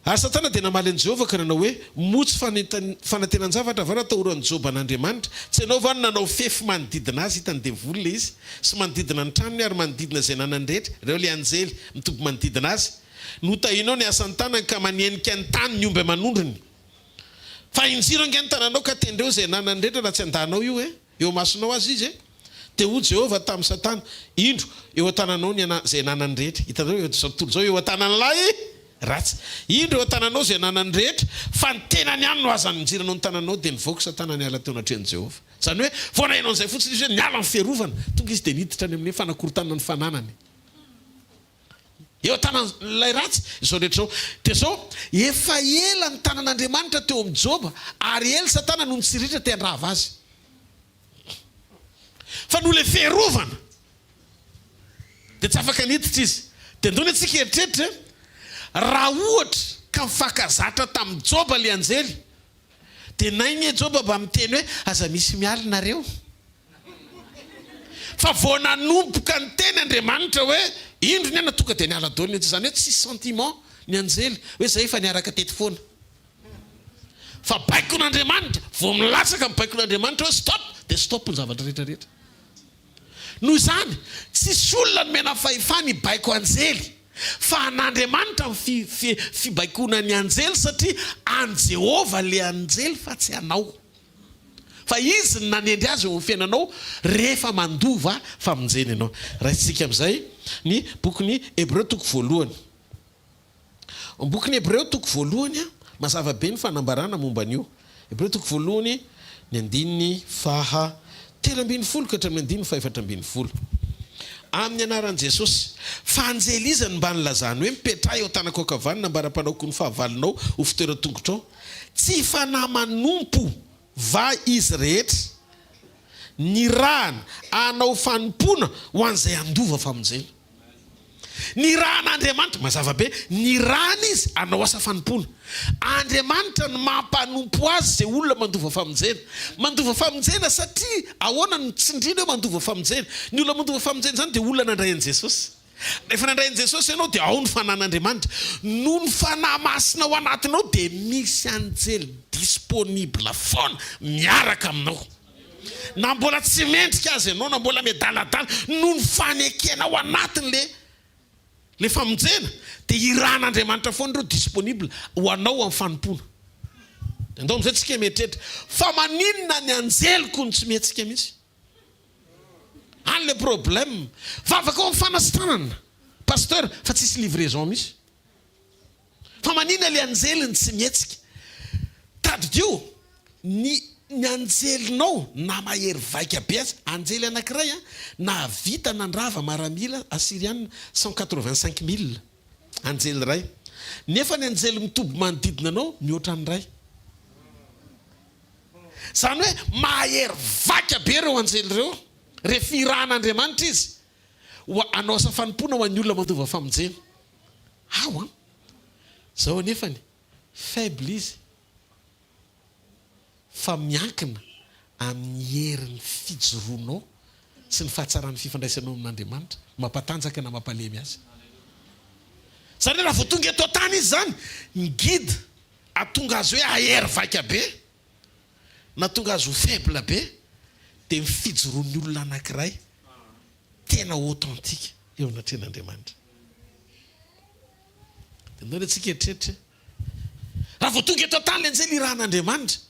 Ary Satana dia namaly an'i Jehovah ka nanao hoe, Moa tsy fanantenan-javatra va no atahoran'i Joba an'Andriamanitra? Tsy ianao va no nanao fefy manodidina azy, hitan'ny devoly ilay izy, sy manodidina ny tranony ary manodidina izay nanany rehetra, ireo ilay anjely mitoby manodidina azy? Notahinao ny asan'ny tanany ka manenika ny tany ny omby aman'ondriny. Fa injiro ange ny tananao ka tendreo izay ananany rehetra raha tsy andanao io e! Eo imasonao aza izy e! Dia hoy Jehovah tamin'i Satana, Indro, eo an-tananao ny ana, izay ananany rehetra. Hitanareo, eo izao tontolo izao, eo an-tanan'ilay ratsy. Indro, eo an-tananao izay ananany rehetra, fa ny tenany ihany no aza aninjiranao ny tananao. Dia nivoaka Satana niala teo anatrehan'i Jehovah. Izany hoe, vao naheno an'izay fotsiny izy hoe niala ny fiarovana, tonga izy dia niditra any amin'ny fanakorontanana ny fananany. Eo an-tanan'ilay ratsy izao rehetra izao. Dia izao, efa ela ny tanan'Andriamanitra teo amin'i Joba, ary ela Satana no nitsiriritra te handrava azy. Fa noho ilay fiarovana, dia tsy afaka niditra izy. Dia ndao anie tsika hieritreritra e, raha ohatra ka nifankazatra tamin'i Joba ilay anjely, dia nainge Joba mba miteny hoe, aza misy miala nareo. Fa vao nanomboka niteny Andriamanitra hoe, indro ny aina tonga dia niala daholo ny anjely. Izany hoe tsisy sentiment ny anjely hoe zay efa niaraka teto foana. Fa baikon'Andriamanitra, vao milatsaka ny baikon'Andriamanitra hoe stop dia stop ny zavatra rehetra rehetra. Noho izany, tsisy olona nomena fahefana hibaiko anjely fa an'Andriamanitra ny fibaikoana ny anjely satria an'i Jehovah le anjely fa tsy anao. Fa Izy no nanendry azy eo amin'ny fiainanao rehefa mandova famonjena ianao. Raisintsika amin'izay ny bokin'ny Hebreo toko voalohany. Ao bokin'ny Hebreo toko voalohany, mazava be ny fanambarana momba an'io. Hebreo toko voalohany, ny andininy faha 13 ka hatramin'ny andininy faha 14. Amin'ny anaran'i Jesosy. Fa anjely iza no mba nilazany hoe, Mipetraha eo an-tanako ankavanana ambara-panaoko ny fahavalonao ho fitoeran-tongotrao? Tsy fanahy manompo va izy rehetra nirahana hanao fanompoana ho an'izay handova famonjena? Nirahan'Andriamanitra, mazava be, nirahana izy hanao asa fanompoana. Andriamanitra no mampanompo azy izay olona mandova famonjena. Mandova famonjena satria ahoana no tsindriana hoe mandova famonjena? Ny olona mandova famonjena izany dia olona nandray an'i Jesosy. Rehefa nandray an'i Jesosy ianao dia ao ny fanan'Andriamanitra. Noho ny Fanahy Masina ao anatinao dia misy anjely disponible foana miaraka aminao. Na mbola tsy mendrika aza ianao, na mbola miadaladala, noho ny fanekena ao anatin'le le famonjena dia irahan'Andriamanitra foana ireo disponible ho anao amin'ny fanompoana. Dia andao amin'izay tsika mieritreritra fa maninona ny anjeliko no tsy mihetsika mihitsy? Any le problème. Vavaka ao amin'ny fanasitranana Pasteur fa tsisy livraison mihitsy. Fa manina le anjely ny tsy mihetsika? Tadidio ny ny anjelinao na mahery vaika be aza, anjely anakiray an nahavita nandrava maramila Assyriana 185 mille, anjely iray. Nefa ny anjely mitoby manodidina anao mihoatra ny iray. Izany hoe mahery vaika be ireo anjely ireo rehefa irahan'Andriamanitra izy ho hanao asa fanompoana ho an'ny olona mandova famonjena. Ao an! Izao anefany, faible izy fa miankina amin'ny herin'ny fijoroanao sy ny fahatsaran'ny fifandraisanao amin'Andriamanitra no mampatanjaka na mampalemy azy. Izany hoe raha vao tonga eto an-tany izy izany, ny guide hahatonga azy hoe hahery vaika be na tonga azy ho faible be dia ny fijoroan'ny olona anankiray tena authentique eo anatrehan'Andriamanitra. Dia ndao anie tsika hieritreritra e! Raha vao tonga eto an-tany ilay anjely irahan'Andriamanitra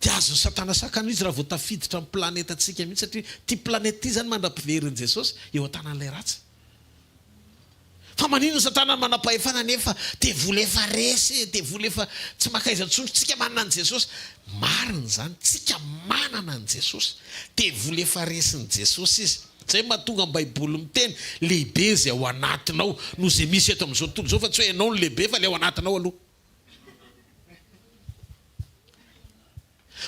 dia azon'i Satana sakana izy raha vao tafiditra amin'ny planetantsika mihitsy satria ity planète ity izany mandra-piverin'i Jesosy eo an-tanan'ilay ratsy. Fa maninona satana no manam-pahefana nefa devoly efa resy e, devoly efa tsy makaiza intsony, tsika manana an'i Jesosy. Marina izany, tsika manana an'i Jesosy. Devoly efa resin'i Jesosy izy. Izay no mahatonga ny baiboly miteny, lehibe izay ao anatinao noho izay misy eto amin'izao tontolo izao fa tsy hoe ianao no lehibe fa ilay ao anatinao aloha.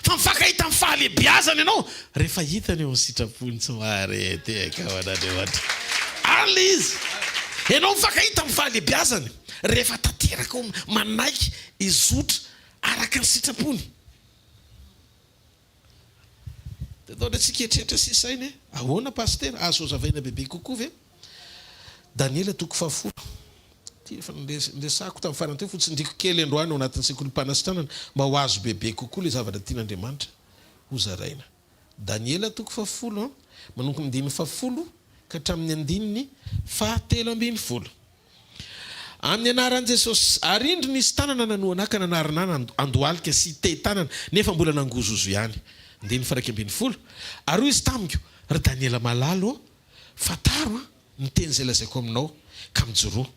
Fa mifankahita amin'ny fahalehibeazana ianao rehefa hitany eo amin'ny sitrapony tsy maharehadehaka ho an'Andriamanitra. Any ilay izy. Ianao mifankahita amin'ny fahalehibeazany rehefa tanteraka ao manaiky hizotra araka ny sitrapony. Dia atao indray tsika eritreritra sy saina e. Ahoana Pasitera? Azo hazavaina bebe kokoa ve? Daniela toko fahafolo. Ity efa niresahako tamin'ny farany teo, fotsindriako kely androany ao anatin'ny sekolim-panasitranana mba ho azo bebe kokoa ilay zavatra tian'Andriamanitra hozaraina. Daniela toko fahafolo, manomboka amin'ny andininy fahafolo ka hatramin'ny andininy fahatelo ambin'ny folo. Amin'ny anaran'i Jesosy. Ary indro nisy tanana nanohana ahy ka nanarina ahy andohalika sy tehi-tanana, nefa mbola nangozohozo ihany. Andininy faha-11. Ary hoy izy tamiko, Ry Daniela malala ô, fantaro an, ny teny izay lazaiko aminao, ka mijoroa.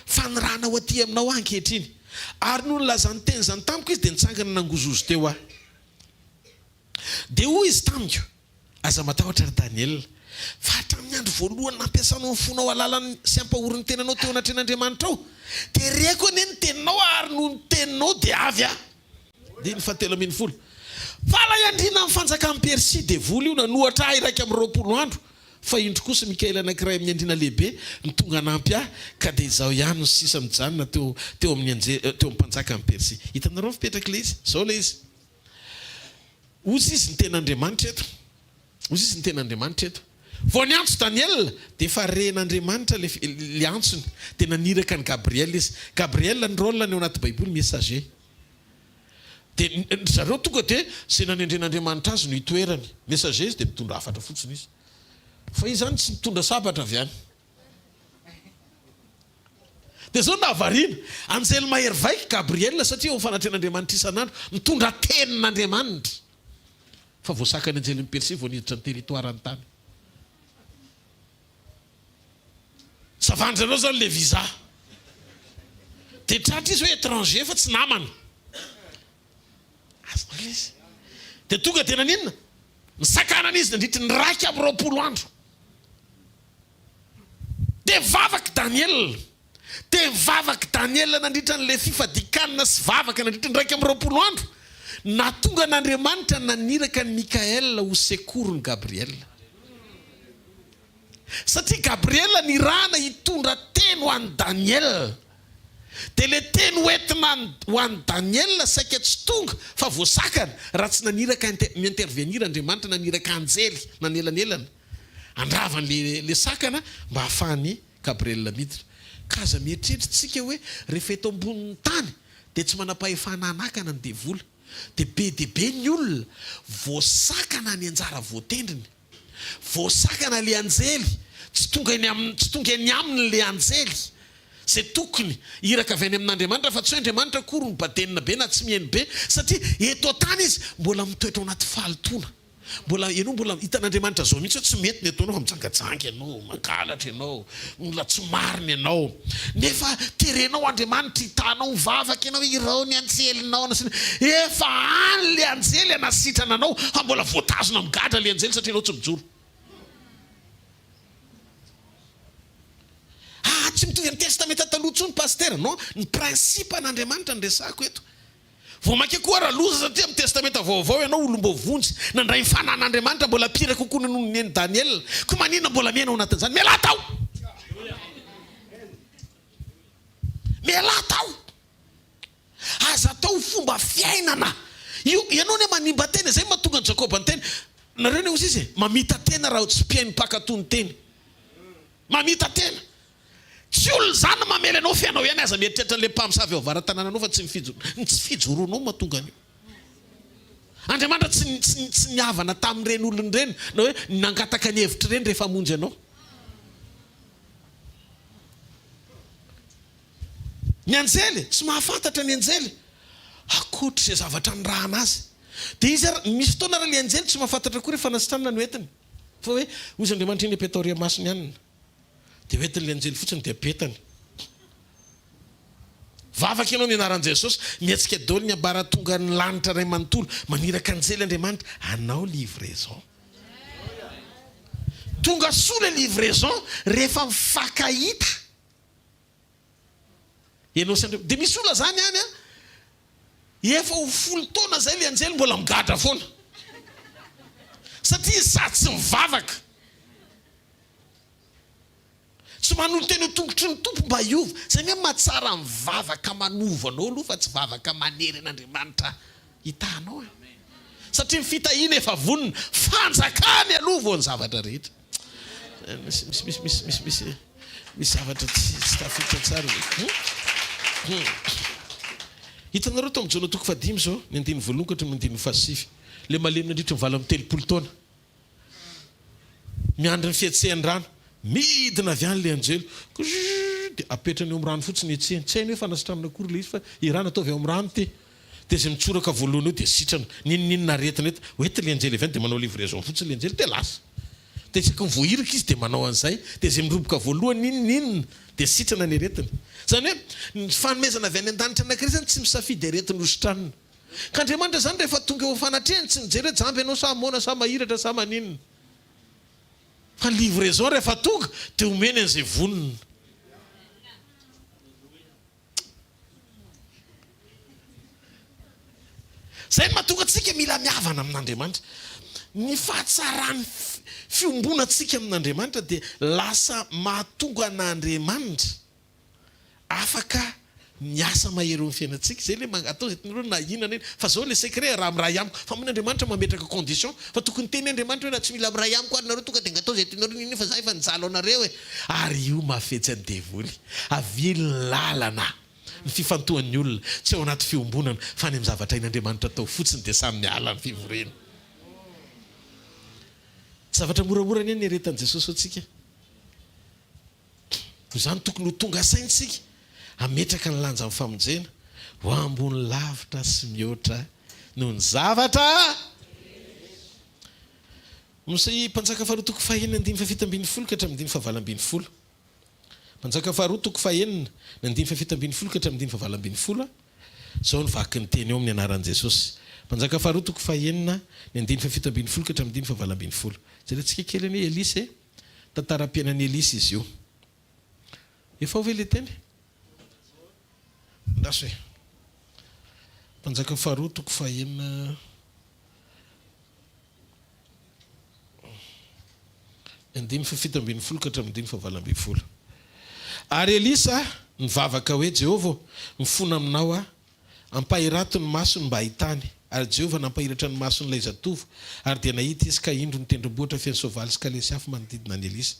Fanirahana ho aty aminao aho ankehitriny. Ary nony nilaza ny teny izany tamiko izy, dia nitsangana nangozohozo teo aho. Dia hoy izy tamiko, Aza matahotra, ry Daniela, fa hatramin'ny andro voalohany nampiasanao ny fonao halalany sy hampahory ny tenanao teo anatrehan'Andriamanitrao, dia reko anie ny teninao, ary noho ny teninao dia avy aho. Andininy fahatelo ambin'ny folo. Fa ilay andriana amin'ny fanjakan'i Persia, devoly io, nanohatra ahy 21 andro, fa indro kosa Mikaela anankiray amin'ny andriana lehibe no tonga hanampy ahy, ka dia izaho ihany no sisa mijanona teo teo amin'ny anjely teo amin'ny mpanjakan'i Persia. Hitanareo ny fipetrak'ilay izy? Izao ilay izy. Hozy izy ny tenin'Andriamanitra eto. Hozy izy ny tenin'Andriamanitra eto. Vao niantso Daniela, dia efa ren'Andriamanitra ilay ilay antsony. Dia naniraka an'i Gabriela izy. Gabriela ny rôle-ny ao anaty Baiboly, messager. Dia ry zareo tonga dia izay nanendren'Andriamanitra azy no itoerany. Messager izy dia mitondra hafatra fotsiny izy. Fa izy izany tsy nitondra sabatra avy any. Dia izao no nahavariana, anjely mahery vaika Gabriela satria eo amin'ny fanatrehan'Andriamanitra isan'andro, mitondra tenin'Andriamanitra. Fa voasakan'ny anjelin'i Persia vao niditra ny territoire-ny tany. Savan-dry zareo izany ilay visa. Dia tratra izy hoe étranger fa tsy namana. Azonao ilay izy. Dia tonga dia naninona? Nisakanana izy nandritry ny 21 andro. Dia nivavaka i Daniela. Dia nivavaka i Daniela nandritra an'ilay fifadian-kanina sy vavaka nandritra ny 21 andro. Nahatonga an'Andriamanitra naniraka an'i Mikaela ho sekoron'i Gabriela. Satria Gabriela nirahana hitondra teny ho an'i Daniela. Dia ilay teny hoentina ho an'i Daniela saika tsy tonga fa voasakana raha tsy naniraka mi-intervenir Andriamanitra naniraka anjely nanelanelana handrava an'ilay sakana mba hahafahan'i Gabriela miditra. Ka aza mieritreritra isika hoe rehefa eto ambonin'ny tany dia tsy manam-pahefana hanakana ny devoly. Dia be dia be ny olona voasakana ny anjara voatendriny. Voasakana ilay anjely, tsy tonga eny aminy, tsy tonga eny aminy ilay anjely izay tokony iraka avy any amin'Andriamanitra fa tsy hoe Andriamanitra akory no badenina be na tsy mihaino be satria eto an-tany izy mbola mitoetra ao anaty fahalotoana. Mbola ianao mbola hitan'Andriamanitra zao mihitsy hoe tsy mety ny ataonao fa mijangajanga ianao, mangalatra ianao, mbola tsy marina ianao. Nefa terenao Andriamanitra hitanao mivavaka ianao hoe irao ny anjelinao na sy ny efa any le anjely hanasitrana anao fa mbola voatazona migadra le anjely satria ianao tsy mijoro. Ah tsy mitovy amin'ny testamenta taloha intsony pasitera, non, ny principe an'Andriamanitra no resahako eto. Vao mainka koa raha loza satria amin'ny Testamenta Vaovao ianao olom-boavonjy, nandray ny fanan'Andriamanitra, mbola pire kokoa noho ny an'i Daniela. Koa maninona mbola miaina ao anatin'izany? Mialà tao! Mialà tao! Aza atao ho fomba fiainana io. Ianao anie manimba tena, izay no mahatonga an'i Jakoba niteny, nareo anie hozy izy e, mamita-tena raha tsy mpihaino mpankatò ny teny. Mamita-tena. Tsy olona izany no mamely anao fa ianao ihany aza mieritreritra an'ilay mpamosavy ao avara-tanànanao fa tsy ny fijo ny tsy fijoroanao no mahatonga an'io. Andriamanitra tsy tsy tsy nihavana tamin'ireny olona ireny na hoe nangataka ny hevitr'ireny rehefa hamonjy anao. Ny anjely, tsy mahafantatra ny anjely ankoatr'izay zavatra nirahana azy. Dia izy ary, misy fotoana ary ilay anjely tsy mahafantatra akory hoe fanasitranana no entiny. Fa hoe, hoy izy Andriamanitra iny apetao ry masony anona. Dia hoentin'ilay anjely fotsiny dia apetany. Vavaka ianao ny anaran'i Jesosy, mihetsika daholo ny ambaratongan'ny lanitra iray manontolo, maniraka anjely Andriamanitra hanao livraison. Tonga soa ilay livraison rehefa mifankahita ianao sy Andriamanitra. Dia misy olona izany any an, efa ho folo taona izay ilay anjely mbola migadra foana. Satria izy sady tsy mivavaka. Tsy manolo-tena eo tongotry ny Tompo mba hiova. Izay anie mahatsara ny vavaka manova anao aloha fa tsy vavaka manery an'Andriamanitra hitaha anao e. Satria ny fitahiana efa vonona, fanjakany aloha vao ny zavatra rehetra. Misy misy misy misy misy misy misy zavatra tsy tsy tafiditra tsara ve? Hmm. Hitanareo tao amin'ny Jaona toko fahadimy izao, ny andininy voalohany ka hatramin'ny andininy fahasivy. Ilay malemy nandritry ny 38 taona. Miandry ny fihetsehan'ny rano. Midina avy any ilay anjely. Kzzz dia apetrany eo amin'ny rano fotsiny hetsehiny. Tsy hainy hoe fanasitranana akory ilay izy fa i rano ataovy ao amin'ny rano ity. Dia izay mitsoraka voalohany eo dia sitrana. N'inon'inona aretina eto. Hoentiny ilay anjely avy any dia manao livraison fotsiny ilay anjely dia lasa. Dia isaky ny voahiraka izy dia manao an'izay. Dia izay miroboka voalohany inona inona dia sitrana ny aretiny. Izany hoe ny fanomezana avy any an-danitra anankiray izany tsy misafidy aretina hositranina. Ka Andriamanitra izany rehefa tonga eo fanatrehany tsy mijery hoe jamba ianao sa moana sa mahiratra sa maninona. Fa ny livraison rehefa tonga dia omeny an'izay vonona. Izay no mahatonga antsika mila mihavana amin'Andriamanitra. Ny fahatsaran'ny fiombonantsika amin'Andriamanitra dia lasa mahatonga an'Andriamanitra afaka miasa mahery eo amin'ny fiainantsika. Izay ilay atao izay tianareo na inona na inona. Fa izao ilay secret, raha miray amiko, fa moa Andriamanitra mametraka condition, fa tokony hiteny Andriamanitra hoe raha tsy mila miray amiko ary nareo tonga dia angatao izay tianareo na inona fa za efa nijaly ho anareo e. Ary io mahafetsy an'i devoly. Avily ny lalana, ny fifantohan'ny olona, tsy ao anaty fiombonana, fa any amin'ny zavatra hain'Andriamanitra atao fotsiny dia samy miala ny fivoriana. Tsy zavatra moramora anie ny niaretan'i Jesosy ho antsika. Noho izany tokony ho tonga saina isika hametraka ny lanjan'ny famonjena ho ambony lavitra sy mihoatra noho ny zavatra Mosai Mpanjaka faharoa toko fahenina andininy fahafito ambin'ny folo ka hatramin'ny andininy fahavalo ambin'ny folo. Mpanjaka faharoa toko fahenina ny andininy fahafito ambin'ny folo ka hatramin'ny andininy fahavalo ambin'ny folo. Izao no vaky ny teny eo amin'ny anaran'i Jesosy. Mpanjaka faharoa toko fahenina ny andininy fahafito ambin'ny folo ka hatramin'ny andininy fahavalo ambin'ny folo. Jerentsika kely anie Elisa e. Tantaram-piainan'i Elisa izy io. Efa ao ve ilay teny? Andraso e. Mpanjaka faharoa toko fahenina. Andininy fahafito ambin'ny folo ka hatramin'ny andininy fahavalo ambin'ny folo. Ary Elisa nivavaka hoe, Jehovah ô, mifona aminao aho, ampahirato ny masony mba hahitany. Ary Jehovah nampahiratra ny mason'ilay zatovo, ary dia nahita izy, ka indro ny tendrombohitra feno soavaly sy kalesy afo manodidina an'i Elisa.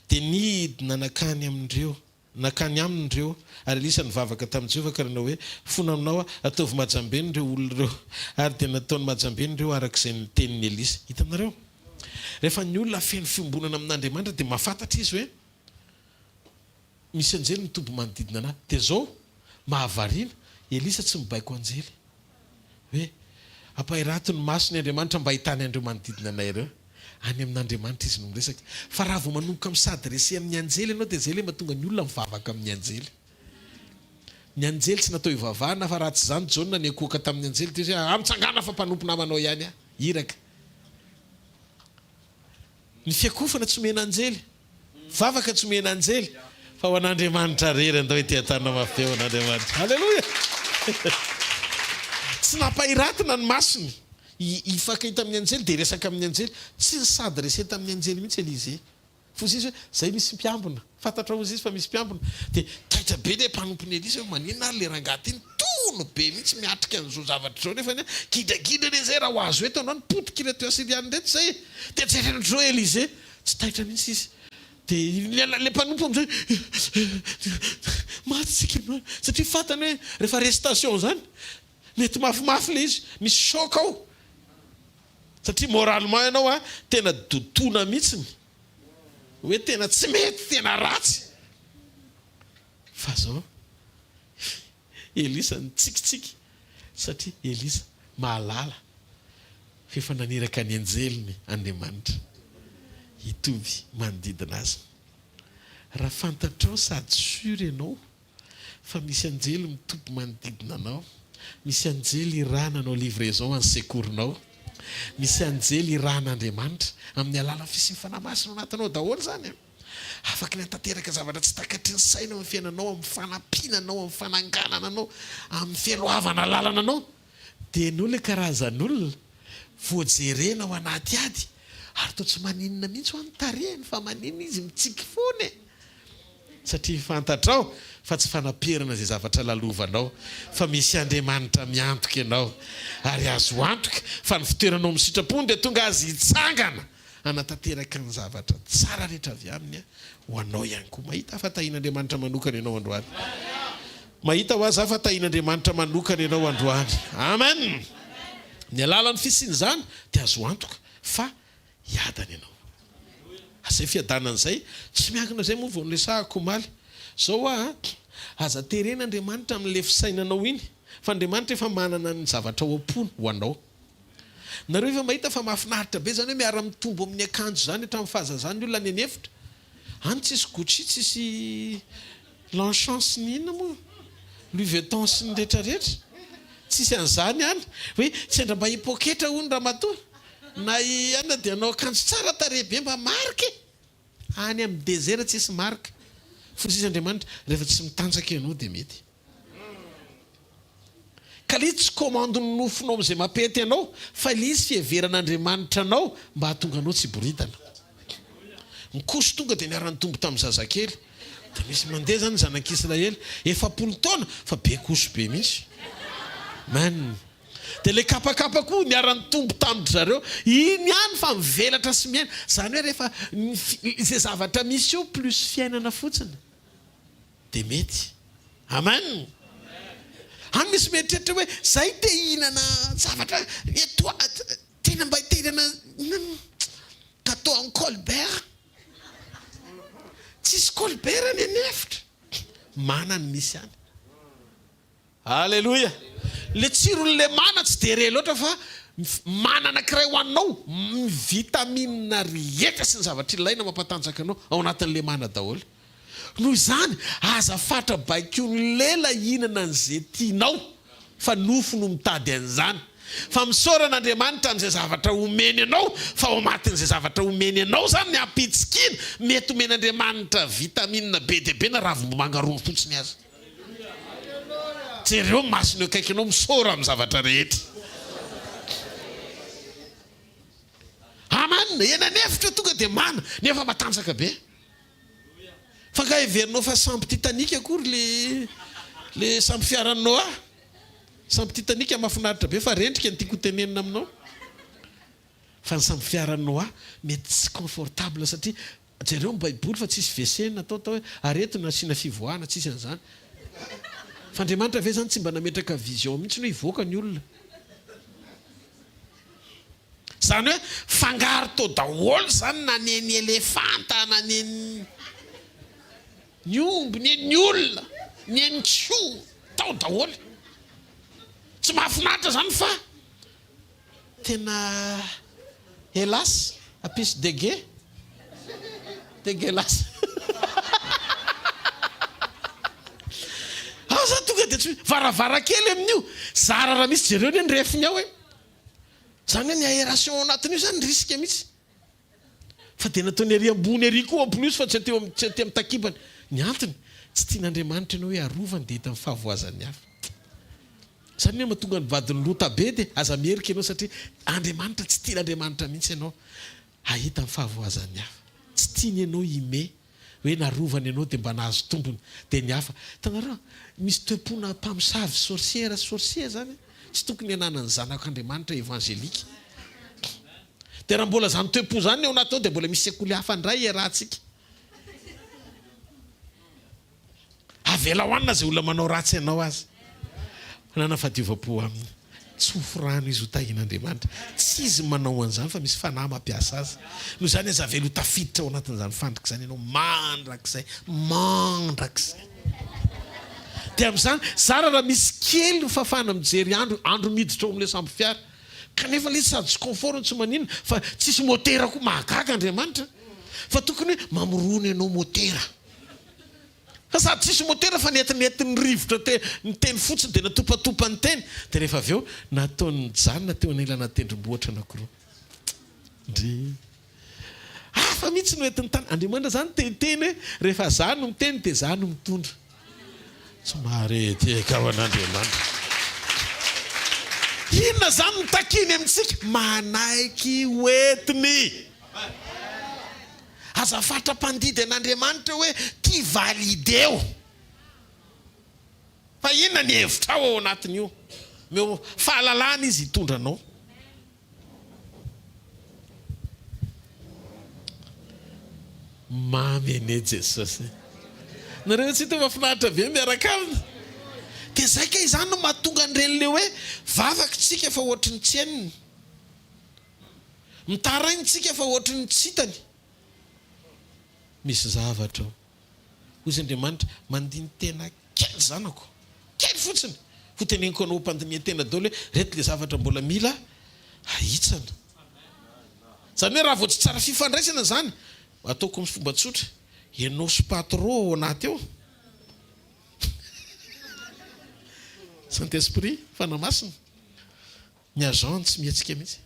Dia nidina nankany amin'ireo. Nankany aminy ireo, ary Elisa nivavaka tamin'i Jehovah ka nanao hoe, Fona aminao aho, ataovy mahajambeny ireo olona ireo. Ary dia nataony mahajambeny ireo araka izay nitenin'i Elisa. Hitanareo? Rehefa ny olona feno fiombonana amin'Andriamanitra dia mahafantatra izy hoe misy anjely mitoby manodidina an'ahy. Dia izao, mahavariana, Elisa tsy mibaiko anjely. Hoe, Ampahirato ny masony Andriamanitra mba hahitany an'ireo manodidina anay ireo. Any amin'Andriamanitra izy no miresaka. Fa raha vao manomboka mi-s'adresser amin'ny anjely ianao dia izay ilay mahatonga ny olona mivavaka amin'ny anjely. Ny anjely tsy natao hivavahana fa raha tsy izany Jaona niankohoka tamin'ny anjely dia hoe, ah, mitsangàna fa mpanompo namanao ihany aho. Iraka. Ny fiakofana tsy omena anjely. Vavaka tsy omena anjely fa ho an'Andriamanitra rery. Andao hiteha-tanana mafy be ho an'Andriamanitra. Aleloia! Tsy nampahiratina ny masony hifankahita amin'ny anjely dia hiresaka amin'ny anjely. Tsy ni-s'adresser tamin'ny anjely mihitsy Elysée. Fozy izy hoe, Zay misy mpiambina. Fantatrao hozy izy fa misy mpiambina. Dia taitra be ilay mpanompon'i Elisa hoe maninona ary ilay rangahy ity no tony be mihitsy miatrika an'izao zavatra izao nefany an, gidragidra anie izay raha ho azo eto ianao ny potika ireto Asyriana ireto izay e! Dia jerena ohatr'izao Elysée. Tsy taitra mihitsy izy. Dia ilay mpanompo amin'izay maty isika androany. Satria fantany hoe rehefa arrestation izany, mety mafimafy ilay izy, misy choc ao. Satria moralement ianao an, tena dodona mihitsiny. Hoe tena tsy mety, tena ratsy. Fa zao, Elisa nitsikitsiky satria Elisa mahalala fa efa naniraka ny anjeliny Andriamanitra hitoby manodidina azy. Raha fantatrao sady sûr ianao fa misy anjely mitoby manodidina anao, misy anjely irahana hanao livraison any secours-nao, misy anjely irahan'Andriamanitra amin'ny alalan'ny fisian'ny Fanahy Masina ao anatinao daholo izany an! Afaky ny hanatanteraka zavatra tsy takatry ny saina eo amin'ny fiainanao, amin'ny fanampiana anao, amin'ny fananganana anao, amin'ny fialohavana lalana anao. Dia ianao ilay karazan'olona vao jerena ao anaty ady ary toa tsy maninona mihitsy hoa ny tarehiny fa maninona izy mitsiky foana e! Satria fantatrao fa tsy fanaperana izay zavatra lalovanao fa misy Andriamanitra miantoka ianao ary azo antoka fa ny fitoeranao amin'ny sitrapony dia tonga azy hitsangana hanatanteraka ny zavatra tsara rehetra avy aminy ho anao ihany koa. Mahita aho fa tahian'Andriamanitra manokana ianao androany. Mahita ho aza aho fa tahian'Andriamanitra manokana ianao androany. Amen! Ny alalan'ny fisian'izany dia azo antoka fa hiadana ianao. Izay fiadanana izay, tsy miankina izay moa vao noresahako omaly. Izao hoa an, aza terena Andriamanitra amin'ilay fisainanao iny, fa Andriamanitra efa manana ny zavatra ao am-pony ho anao. Nareo efa mahita fa mahafinaritra be zany hoe miara mitombo amin'ny akanjo zany hatramin'ny fahazazany ny olona any an'efitra. Any tsisy Gucci, tsisy Longchamp sy ny inona moa? Louis Vuitton sy ny rehetra rehetra. Tsisy an'izany any. Hoe sendra mba hipoketra hono ramatoa na i anona dia hanao akanjo tsara tarehy be mba marque e! Any amin'ny désert tsisy marque. Fosisy Andriamanitra, rehefa tsy mitanjaka ianao dia mety. Ka ilay izy tsy commande ny nofonao amin'izay mampety anao fa ilay izy fiheveran'Andriamanitra anao mba hahatonga anao tsy hiboridana. Ny koso tonga dia niara-nitombo tamin'ny zazakely. Dia misy mandeha izany ny zanak'Israely, 40 taona fa be koso be mihitsy. Amen. Dia ilay kapakapa koa niara-nitombo tamin-dry zareo. Iny ihany fa mivelatra sy miaina. Izany hoe rehefa izay zavatra misy eo plus fiainana fotsiny. Dia mety. Amen. Any misy mieritreritra hoe zay te hihinana zavatra eto tena mba te hihinana gâteau en colbert. Tsisy colbert any an'efitra. Mana ny misy any. Aleloia! Le tsiron'le mana tsy dia re loatra fa mana anakiray ho anao, ny vitamine rehetra sy ny zavatra ilaina mampatanjaka anao ao anatin'le mana daholo. Noho izany, aza fatra baikoin'ny lela hihinana an'ze tianao fa nofo no mitady an'izany. Fa misaora an'Andriamanitra amin'izay zavatra omeny anao fa ao amatin'izay zavatra omeny anao izany ny hampitsikiana, mety omen'Andriamanitra vitamine be dia be na ravimbomanga rony fotsiny aza. Jereo ny masony eo akaikinao, misaora amin'ny zavatra rehetra. Amen! Eny an'efitra tonga dia mana, nefa matanjaka be. Fa nga heverinao fa sambo Titanic akory le le sambo fiaran'i Noah? Sambo Titanic mahafinaritra be fa rendrika ny tiako ho tenenina aminao. Fa ny sambo fiaran'i Noah mety tsy confortable satria Jereo ny baiboly fa tsisy WC natao tao hoe aretina asiana fivoahana tsisy an'izany. Fa Andriamanitra ve zany tsy mba nametraka vision mihitsy hoe hivoaka ny olona? Zany hoe fangaro tao daholo zany na ny ny elefanta na ny ny omby ny ny olona ny ny kisoa tao daholo. Tsy mahafinaritra zany fa Tena hélas apisy dege deguelas Aho zany tonga dia tsy varavarankely amin'io zara raha misy jereo anie ny refiny ao e! Zany hoe ny aération ao anatin'io zany risque mihitsy fa dia nataony ery ambony ery koa en plus fa tsy aty tsy aty amin'ny takibany ny antony tsy tian'Andriamanitra ianao hoe arovany dia hita ny fahavoazan'ny hafa. Zany anie mahatonga ny vadiny lota be dia aza miherika ianao satria Andriamanitra tsy tian'Andriamanitra mihitsy ianao hahita ny fahavoazan'ny hafa. Tsy tiany ianao hime hoe narovany ianao dia mba nahazo tombony dia ny hafa. Hitanareo misy toe-pona mpamosavy sorcière sy sorcier zany tsy tokony hananan'ny zanak'Andriamanitra evangelique. Dia raha mbola zany toe-po zany ny ao anatinao dia mbola misy sekoly hafa indray iarahantsika. Avelao any na izay olona manao ratsy anao aza. Manana fahadiovam-po aminy. Tsofy rano izy ho tahian'Andriamanitra. Tsy izy manao an'izany fa misy fanahy mampiasa azy. Noho izany aza avela ho tafiditra ao anatin'izany fandrika izany ianao mandrakizay. Mandrakizay. Dia amin'izany, zara raha misy kely ny fahafahana mijery andro, andro miditra ao amin'ilay sambofiara. Kanefa ilay izy sady tsy confort no tsy maninona fa tsisy motera koa. Mahagaga Andriamanitra. Fa tokony hoe mamorona ianao motera. Fa sady tsisy motera fa nentinentin'ny rivotra te niteny fotsiny dia natopatopa ny teny dia rehefa avy eo nataony nijanona teo anilana tendrombohitra anakiroa. Ndrii. Hafa mihitsy no entin'ny tany. Andriamanitra zany te hiteny hoe rehefa za no miteny dia za no mitondra. Tsy mahare tehaka ho an'Andriamanitra. Inona zany no takiany amintsika? Manaiky ho entiny. Aza fatra-pandidy an'Andriamanitra hoe ty valideo. Fa inona ny hevitrao ao anatin'io? Omeo fahalalana izy hitondra anao. Mamy anie Jesosy e. Nareo tsy hita mahafinaritra be miaraka aminy? Dia zay kay izany no mahatonga an'ireny le hoe vavaka tsika fa ohatry ny tsy henony. Mitaraina tsika fa ohatry ny tsy hitany. Misy zavatra ao. Hoy izy Andriamanitra, mandini-tena kely zanako. Kely fotsiny. Ho teneniko anao mpandiniha-tena daholo hoe reto le zavatra mbola mila. Ahitsana. Izany hoe raha vao tsy tsara fifandraisana izany, ataoko amin'ny fomba tsotra, ianao sy patro ao anaty ao, Saint Esprit, Fanahy Masina, ny agent tsy mihetsika mihitsy.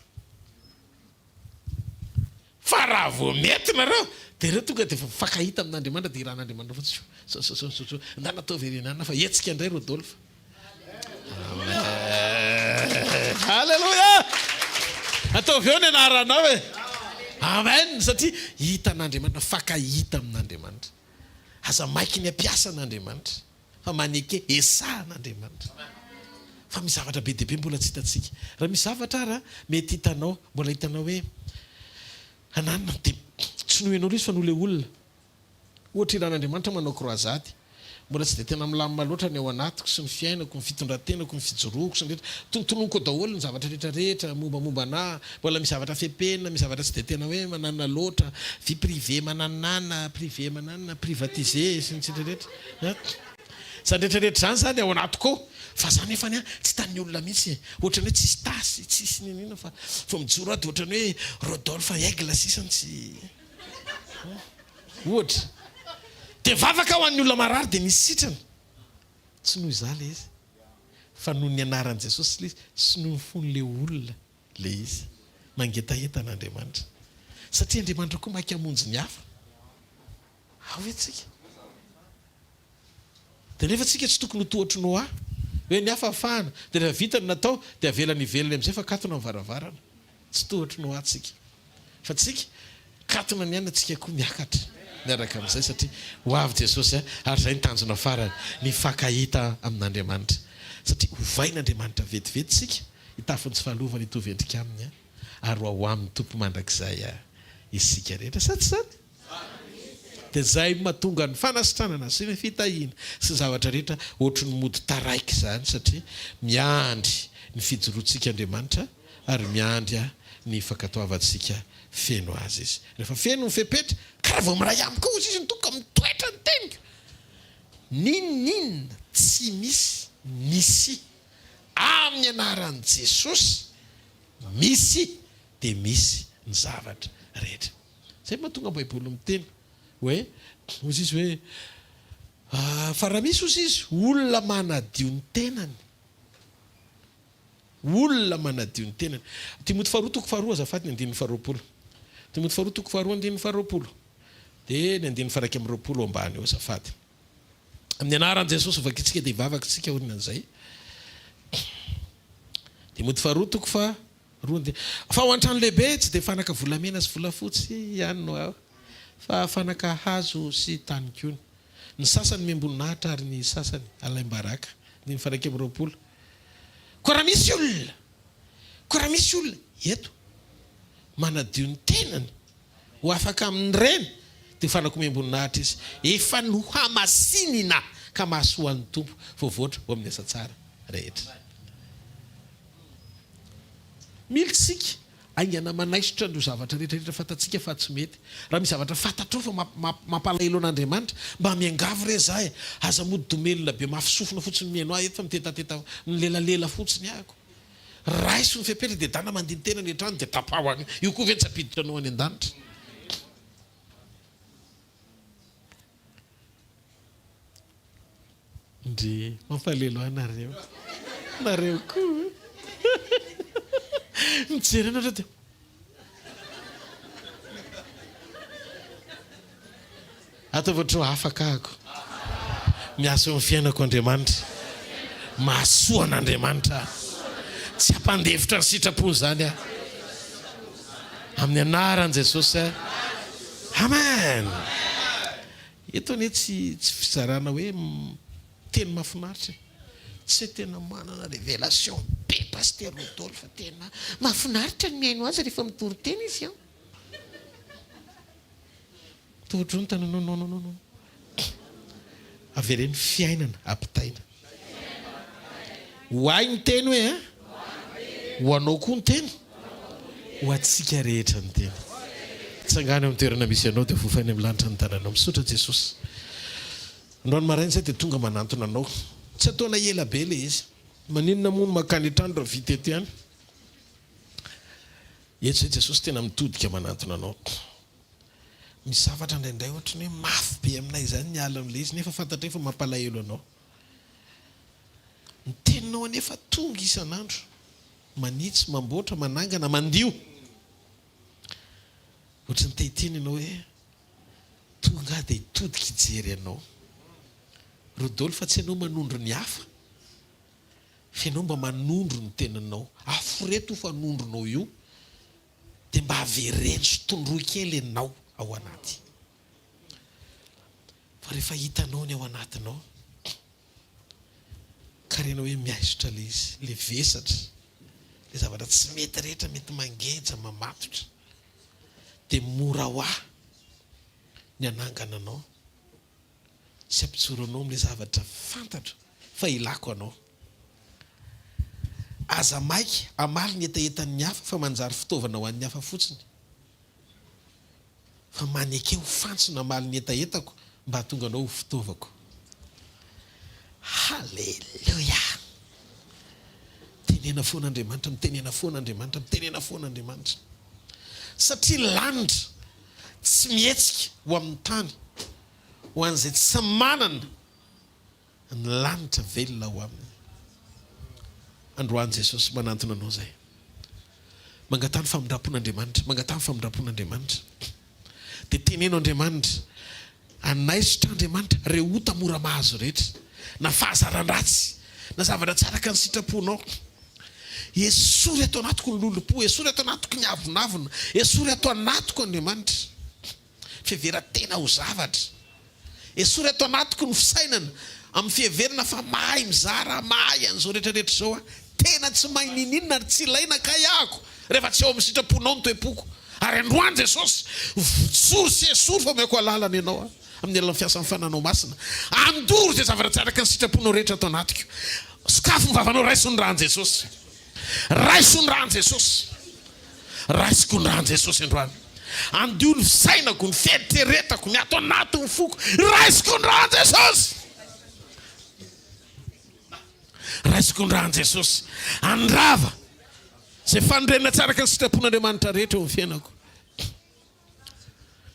Fa raha vao mety nareo dia reo tonga dia efa mifankahita amin'Andriamanitra dia iran'Andriamanitra fotsiny zao zao zao zao zao ndana ataovy ery ananona fa hetsika indray Rodolphe. Amen. Alléluia. Ataovy eo ny anaranao e. Amen satria hitan'Andriamanitra mifankahita amin'Andriamanitra. Aza maiky ny hampiasa an'Andriamanitra. Fa maneke esahana Andriamanitra. Fa misy zavatra be dia be mbola tsy hitantsika. Raha misy zavatra ara mety hitanao, mbola hitanao hoe ananona dia tsy noho ianao ilay izy fa noho ilay olona. Ohatra iran'Andriamanitra manao croisade. Mbola tsy dia tena milamina loatra ny ao anatiko sy ny fiainako, ny fitondran-tenako, ny fijoroako sy ny rehetra. Tonontononiko ao daholo ny zavatra rehetra rehetra mombamomba anà. Mbola misy zavatra fepenina, misy zavatra tsy dia tena hoe mananona loatra, vie privée mananana, privé mananona, privatisé sy ny sisa rehetra. Izany rehetra rehetra izany izany ao anatiko ao, fa za nefany an, tsy hitan'ny olona mihitsy e, ohatran'ny hoe tsisy tasy, tsisy n'inon'inona fa vao mijoro aho dia ohatran'ny hoe Rodolphe Aigle sisa no tsy ohatra. Dia vavaka ho an'ny olona marary dia misy sitrana. Tsy noho izaho ilay izy, fa noho ny anaran'i Jesosy ilay izy sy noho ny fon'ilay olona ilay izy. Mangetaheta an'Andriamanitra. Satria Andriamanitra koa maika hamonjy ny hafa. Ao ve tsika? Dia nefa tsika tsy tokony ho tohatry Noa, hoe ny hafa afahana, dia rehefa vita ny natao dia avelany hivelona amin'izay fa katona ny varavarana. Tsy tohatry Noa tsika. Fa tsika, katona ny aina tsika koa miakatra miaraka amin'izay satria ho avy Jesosy ary izay ny tanjona farany, ny hifankahita amin'Andriamanitra. Satria hovain'Andriamanitra vetivety tsika, hitafy ny tsy fahalovana hitovy endrika Aminy ary ho ao Aminy Tompo mandrakizay isika rehetra. Sa tsy izany? Dia izay mahatonga ny fanasitranana sy ny fitahiana sy ny zavatra rehetra ohatry ny mody taraiky izany satria miandry ny fijoroantsika Andriamanitra ary miandry ny fankatoavantsika feno Azy Izy. Rehefa feno ny fepetra, ka raha vao miray amiko hozy Izy ny Tompo ka mitoetra ny teniko, n'inon'inona tsy misy misy amin'ny anaran'i Jesosy misy dia misy ny zavatra rehetra. Zay mahatonga baiboly miteny hoe, hozy izy hoe, fa raha misy hozy izy olona manadio ny tenany, olona manadio ny tenany. Timoty faharoa toko faharoa azafady ny andininy faharoapolo. Timoty faharoa toko faharoa andininy faharoapolo. Dia ny andininy faha 21 ambany eo azafady. Amin'ny anaran'i Jesosy vakintsika dia hivavaka isika aorianan'izay. Timoty faharoa toko faha Roa Fa ao an-trano lehibe tsy dia fanaka volamena sy volafotsy ihany no ao, fa fanaka hazo sy tany koa. Ny sasany omem-boninahitra ary ny sasany alaim-baraka. Andininy faha 21. Koa raha misy olona, koa raha misy olona eto manadio ny tenany ho afaka amin'ireny, dia ho fanaka omem-boninahitra izy. Efa nohamasinina ka mahasoa an'ny Tompo, voavoatra ho amin'ny asa tsara rehetra. Mila isika haingana manaisotra an'ireo zavatra rehetra rehetra fantatsika fa tsy mety. Raha misy zavatra fantatrao fa mampalahelo an'Andriamanitra, mba miangavy re za e! Aza mody domelina be mafy sofina fotsiny mihaino ahy eto fa mitetateta milelalela fotsiny ahako. Raiso ny fepetra dia dana mandini-tena any an-trano dia tapaho any. Io koa ve tsy hampiditra anao any an-danitra? Ndry, mampalelo ahy nareo. Nareo koa. Mijery anareo dia. Ataovy ohatry ny afaka ahako. Miasa eo amin'ny fiainako Andriamanitra. Mahasoa an'Andriamanitra aho. Tsy hampandefitra ny sitrapony izany aho. Amin'ny anaran'i Jesosy. Amen. Eto anie tsy tsy fizarana hoe teny mahafinaritra e. Tsy hoe tena manana révélation be Pasteur Rodolphe tena mahafinaritra ny mihaino azy rehefa mitory teny izy an. Tohodroa ny tananao non non non. Avereno fiainana ampitaina. Ho ahy ny teny hoe an. Ho anao koa ny teny. Ho antsika rehetra ny teny. Tsangano eo amin'ny toerana misy anao dia vofa any amin'ny lanitra ny tananao. Misaotra Jesosy. Androany maraina izay dia tonga manantona anao. Tsy ataonay ela be ilay izy. Maninona moa no mankany an-trano raha vita eto ihany? Eto izay Jesosy tena mitodika manantona anao. Misy zavatra indraindray ohatry ny hoe mafy be aminay izany ny hiala amin'ilay izy nefa fantatray fa mampalahelo anao. Ny teninao anefa tonga isan'andro, manitsy, mamboatra, manangana, mandio. Ohatry ny te hiteny ianao hoe tonga aho dia hitodika hijery anao. Rodolphe tsy ianao manondro ny hafa fa ianao mba manondro ny tenanao. Aforeto io fanondronao io dia mba avereno sy tondroy kely ianao ao anaty. Fa rehefa hitanao ny ao anatinao, ka renao hoe miaisotra ilay izy, ilay vesatra, ilay zavatra tsy mety rehetra mety mangeja, mamatotra, dia mora ho ahy ny hanangana anao sy hampijoro anao amin'ilay zavatra fantatro fa ilako anao. Aza maika hamaly ny hetahetan'ny hafa fa manjary fitaovana ho an'ny hafa fotsiny. Fa maneke ho fantsona hamaly ny hetahetako mba hahatonga anao ho fitaovako. Haleloia! Tenena foana Andriamanitra, mitenena foana Andriamanitra, mitenena foana Andriamanitra. Satria lanitra tsy mihetsika ho amin'ny tany, ho an'izay tsy manana ny lanitra velona ao aminy. Androany Jesosy manantona anao izay. Mangataha ny famindrampon'Andriamanitra, mangataha ny famindrampon'Andriamanitra. Dia teneno Andriamanitra, hanaisotra Andriamanitra ireo ota mora mahazo rehetra, na fahazaran-dratsy, na zavatra tsy araka ny sitraponao. Esory ato anatiko ny lolompo, esory ato anatiko ny avonavona, esory ato anatiko Andriamanitra. Fiheveran-tena ho zavatra. Esory ato anatiko ny fisainana amin'ny fiheverana fa mahay mizara, mahay an'izao rehetra rehetra izao aho. Tena tsy mahay niniana ary tsy ilaina kay ahako rehefa tsy ao amin'ny sitraponao ny toe-poko. Ary androany Jesosy, votsory sy esory fa omeko alalana Ianao aho amin'ny alalan'ny fiasan'ny Fananao Masina. Andoro izay zavatra tsy araka ny sitraponao rehetra ato anatiko. Sokafy ny vavanao, raiso ny ràn'i Jesosy. Raiso ny ràn'i Jesosy. Raisiko ny ràn'i Jesosy androany. Andio ny fisainako, ny fieritreretako, ny ato anatin'ny foko. Raisiko ny ràn'i Jesosy. Raisiko ny ràn'i Jesosy. Handrava izay fanorenana tsy araka ny sitrapon'Andriamanitra rehetra eo amin'ny fiainako.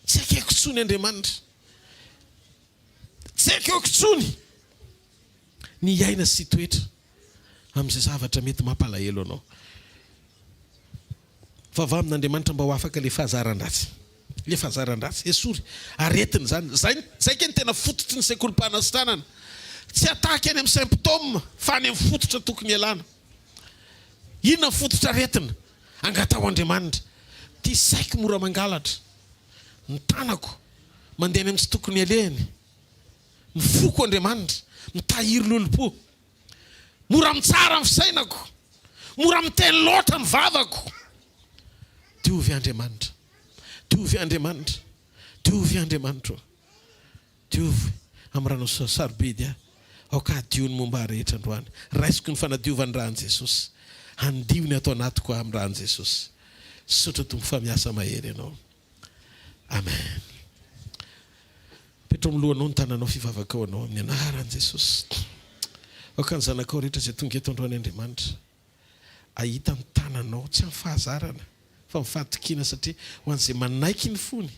Tsy ekeko intsony Andriamanitra. Tsy ekeko intsony ny hiaina sy hitoetra amin'izay zavatra mety mampalahelo anao. Vavaha amin'Andriamanitra mba ho afaka ilay fahazaran-dratsy. Ilay fahazaran-dratsy, esory. Aretina izany. Izay, izay kay no tena fototry ny sekolim-panasitranana. Tsy atahaka any amin'ny symptômes fa any amin'ny fototra tokony hialana. Inona ny fototra aretina? Angataho Andriamanitra. Ity saiko mora mangalatra. Ny tanako mandeha any amin'ny tsy tokony alehany. Ny foko Andriamanitra, mitahiry lolompo. Mora mitsara ny fisainako, mora miteny loatra ny vavako. Diovy Andriamanitra, diovy Andriamanitra, diovy Andriamanitra ô. Diovy amin'ny ranao sarobidy aho. Aoka hadio ny momba ahy rehetra androany. Raisiko ny fanadiovan'ny ran'i Jesosy. Handio ny ato anatiko aho amin'ny ran'i Jesosy. Misaotra Tompo fa miasa mahery Ianao. Amen. Apetrao amin'ny lohanao ny tananao fivavakao anao amin'ny anaran'i Jesosy. Aoka ny zanakao rehetra izay tonga eto androany Andriamanitra ahita ny tananao tsy amin'ny fahazarana fa amin'ny fahatokiana satria ho an'izay manaiky ny fony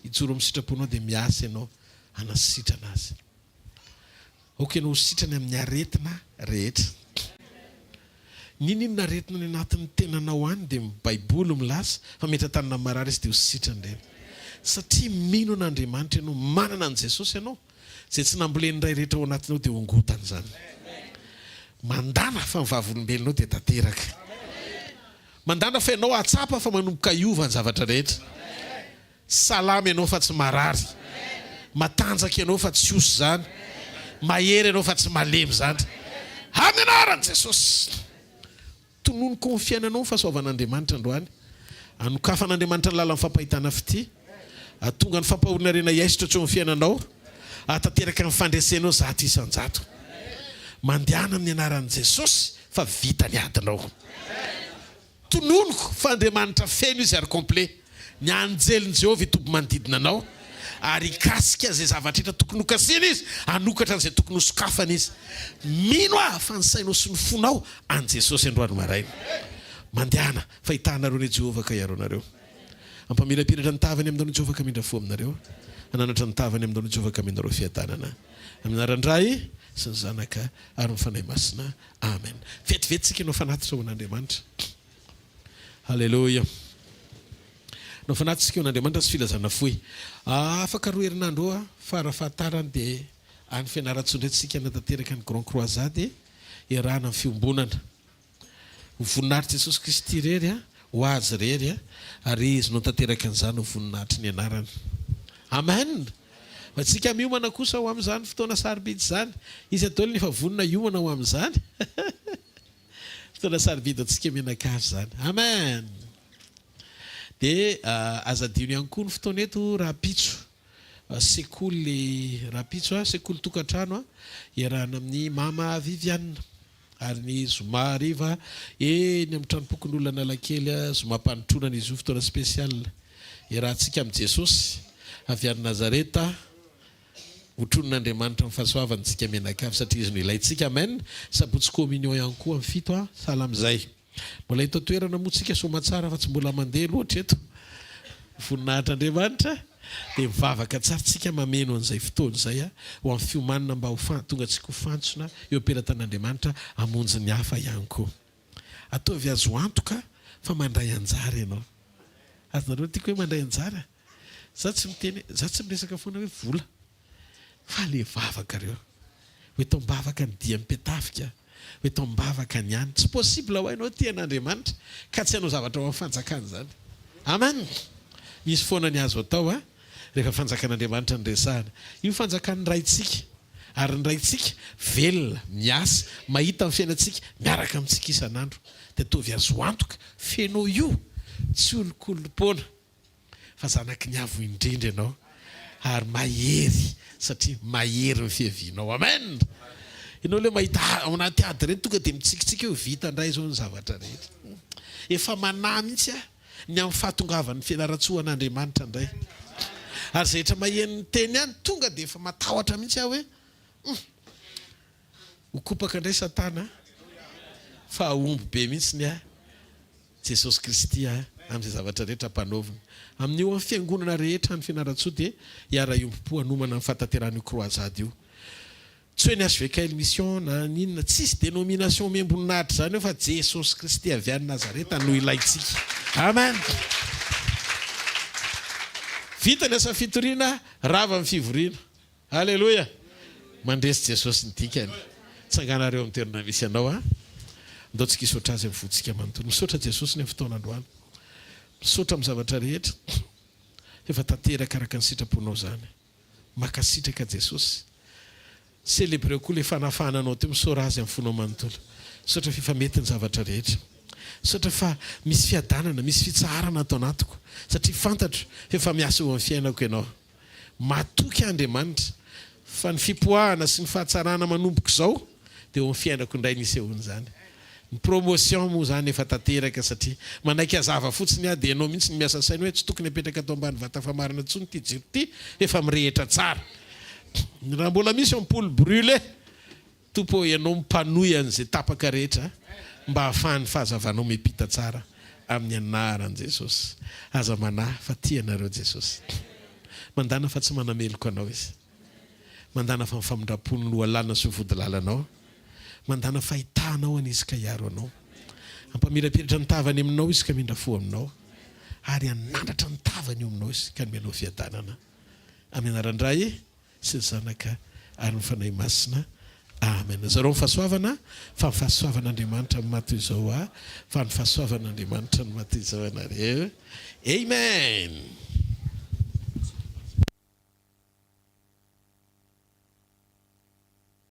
hijoro amin'ny sitraponao dia miasa ianao hanasitrana azy. Aoka ianao ho sitrany amin'ny aretina rehetra. N'inon'inona aretina any anatin'ny tenanao any dia ny baiboly milaza fa metra-tanana amin'ny marary izy dia ho sitrany ireny. Satria mino an'Andriamanitra ianao, manana an'i Jesosy ianao, izay tsy nambolen'ny Ray rehetra ao anatinao dia hongotany izany. Mandàna fa ny vavolombelonao dia tanteraka. Mandàna fa ianao hahatsapa fa manomboka hiova ny zavatra rehetra. Salama ianao fa tsy marary. Matanjaka ianao fa tsy osa izany. Mahery ianao fa tsy malemy izany. Amin'ny anaran'i Jesosy. Tononiko amin'ny fiainanao ny fahasoavan'Andriamanitra androany. Anokafan'Andriamanitra ny lalan'ny fampahitana fitia. Hahatonga ny fampahoriana hiaisotra tsy eo amin'ny fiainanao. Hahatanteraka ny fandresenao 100%. Mandehana amin'ny anaran'i Jesosy fa vita ny adinao. Tononiko fa Andriamanitra feno Izy ary complet. Ny anjelin'i Jehovah hitoby manodidina anao ary hikasika izay zavatra rehetra tokony hokasihina Izy, hanokatra an'izay tokony hosokafana Izy. Mino aho fa ny sainao sy ny fonao an'i Jesosy androany maraina. Mandehana, fa hitahanareo anie Jehovah ka hiaro anareo. Hampamirapiratra ny tavany aminareo Jehovah ka hamindra fo aminareo. Hananatra ny tavany aminareo Jehovah ka hamenareo fiadanana. Amin'ny anaran-dRay sy ny Zanaka ary ny Fanahy Masina. Amen. Vetivety tsika hanao fanatitra ho an'Andriamanitra. Haleloia. Hanao fanatitra tsika ho an'Andriamanitra sy filazana fohy. Afaka roa herinandro eo fara fahatarany dia any Fianarantsoa indray tsika hanatanteraka ny Grand Croisade iarahana amin'ny fiombonana. Ho voninahitr'i Jesosy Kristy irery, ho Azy irery, ary Izy no tanteraka an'izany ho voninahitry ny anarany. Amen! Fa tsika miomana kosa ho amin'izany fotoana sarobidy izany. Iza daholo no efa vonona hiomana ho amin'izany? Fotoana sarobidy ho antsika mianakavy izany. Amen! Dia aza adino ihany koa ny fotoana eto rahampitso. Sekoly rahampitso, sekoly tokantrano iarahana amin'i Mama Viviane. Ary ny zoma hariva eny amin'ny tranompokonolona Analakely, zomam-panotronana izy io, fotoana spécial iarahantsika amin'i Jesosy avy any Nazareta, hotronin'Andriamanitra amin'ny fahasoavany isika mianakavy satria Izy no ilaintsika, amen. Sabotsy communion ihany koa amin'ny 7 a, sahala amin'izay. Mbola eto an-toerana moa tsika soamatsara fa tsy mbola mandeha loatra eto. Voninahitr'Andriamanitra dia mivavaka tsara tsika mameno an'izay fotoana izay ho amin'ny fiomanana mba ho tonga antsika ho fantsona eo am-pelatan'Andriamanitra hamonjy ny hafa ihany koa. Ataovy azo antoka fa mandray anjara ianao. Azonareo ny tiako hoe mandray anjara? Za tsy miteny, za tsy miresaka foana hoe vola. Fa le vavaka reo. Ho eto am-bavaka ny dian'ny mpitafika, ho eto am-bavaka ny any. Tsy possible hoa ianao tia an'Andriamanitra ka tsy hanao zavatra ho amin'ny fanjakany izany. Amen! Misy foana ny azo atao a, rehefa fanjakan'Andriamanitra no resahana. Io fanjakan'ny Raintsika, ary ny Raintsika velona, miasa, mahita ny fiainantsika, miaraka amintsika isan'andro. Dia ataovy azo antoka, feno io, tsy olonkolom-poana. fa zanaky ny Avo Indrindra ianao ary mahery satria mahery ny fiavianao. Amen! Ianao ilay mahita ao anaty ady ireny tonga dia mitsikitsiky hoe vita indray izao ny zavatra rehetra. Efa manahy mihitsy aho ny amin'ny fahatongavan'ny fianarantsoa an'Andriamanitra indray. Ary izay rehetra maheno ny teny any tonga dia efa matahotra mihitsy aho hoe hum, ho kopaka indray Satana fa hahomby be mihitsy ny ahy. Jesosy Kristy a, amin'izay zavatra rehetra ampanaoviny. Amin'io amin'ny fiangonana rehetra any Fianarantsoa dia hiara-hiombom-po hanomana ny fahatanterahan'io croisade io. Tsy hoe ny HVKL Mission na ny inona, tsisy dénomination omem-boninahitra izany eo fa Jesosy Kristy avy any Nazareta no ilaintsika. Amen! Vita ny asa fitoriana, rava ny fivoriana. Aleloia! Mandresy Jesosy ny dikany. Tsangana ary eo amin'ny toerana misy anao a. Andao tsika hisaotra Azy amin'ny fontsika manontolo. Misaotra Jesosy ny amin'ny fotoana androany. Misaotra amin'ny zavatra rehetra. Efa tanteraka araka ny sitraponao izany. Makasitraka Jesosy. Celebreo koa ilay fanafahana anao teo. Misaora Azy amin'ny fonao manontolo. Misaotra fa efa mety ny zavatra rehetra. Misaotra fa misy fiadanana, misy fitsaharana ato anatiko. Satria fantatro fa efa miasa eo amin'ny fiainako Ianao. Matoky aho Andriamanitra fa ny fipoahana sy ny fahatsarana manomboka izao dia eo amin'ny fiainako indray ny hisehoan'izany. Ny promotion moa izany efa tanteraka satria manaiky hazava fotsiny aho dia ianao mihitsy no miasa saina hoe tsy tokony apetraka ato ambany vata famarana intsony ity jiro ity efa mirehitra tsara. Raha mbola misy ampoule brûlée Tompo ô, Ianao mpanohy an'izay tapaka rehetra mba hahafahan'ny fahazavanao miampita tsara amin'ny anaran'i Jesosy. Aza manahy fa tia anareo Jesosy. Mandàna fa tsy manameloka anao Izy. Mandàna fa ny famindrampony no lalana sy vodilalanao. Mandàna fa hitaha anao anie Izy ka hiaro anao. Hampamirapiratra ny tavany aminao Izy ka hamindra fo aminao. Ary hanandratra ny tavany eo aminao Izy ka hanome anao fiadanana. Amin'ny anaran-dRay. sy ny Zanaka ary ny Fanahy Masina. Amen. Zarao ny fahasoavana fa ny fahasoavan'Andriamanitra no maha toy izao ahy, fa ny fahasoavan'Andriamanitra no maha toy izao anareo. Amen.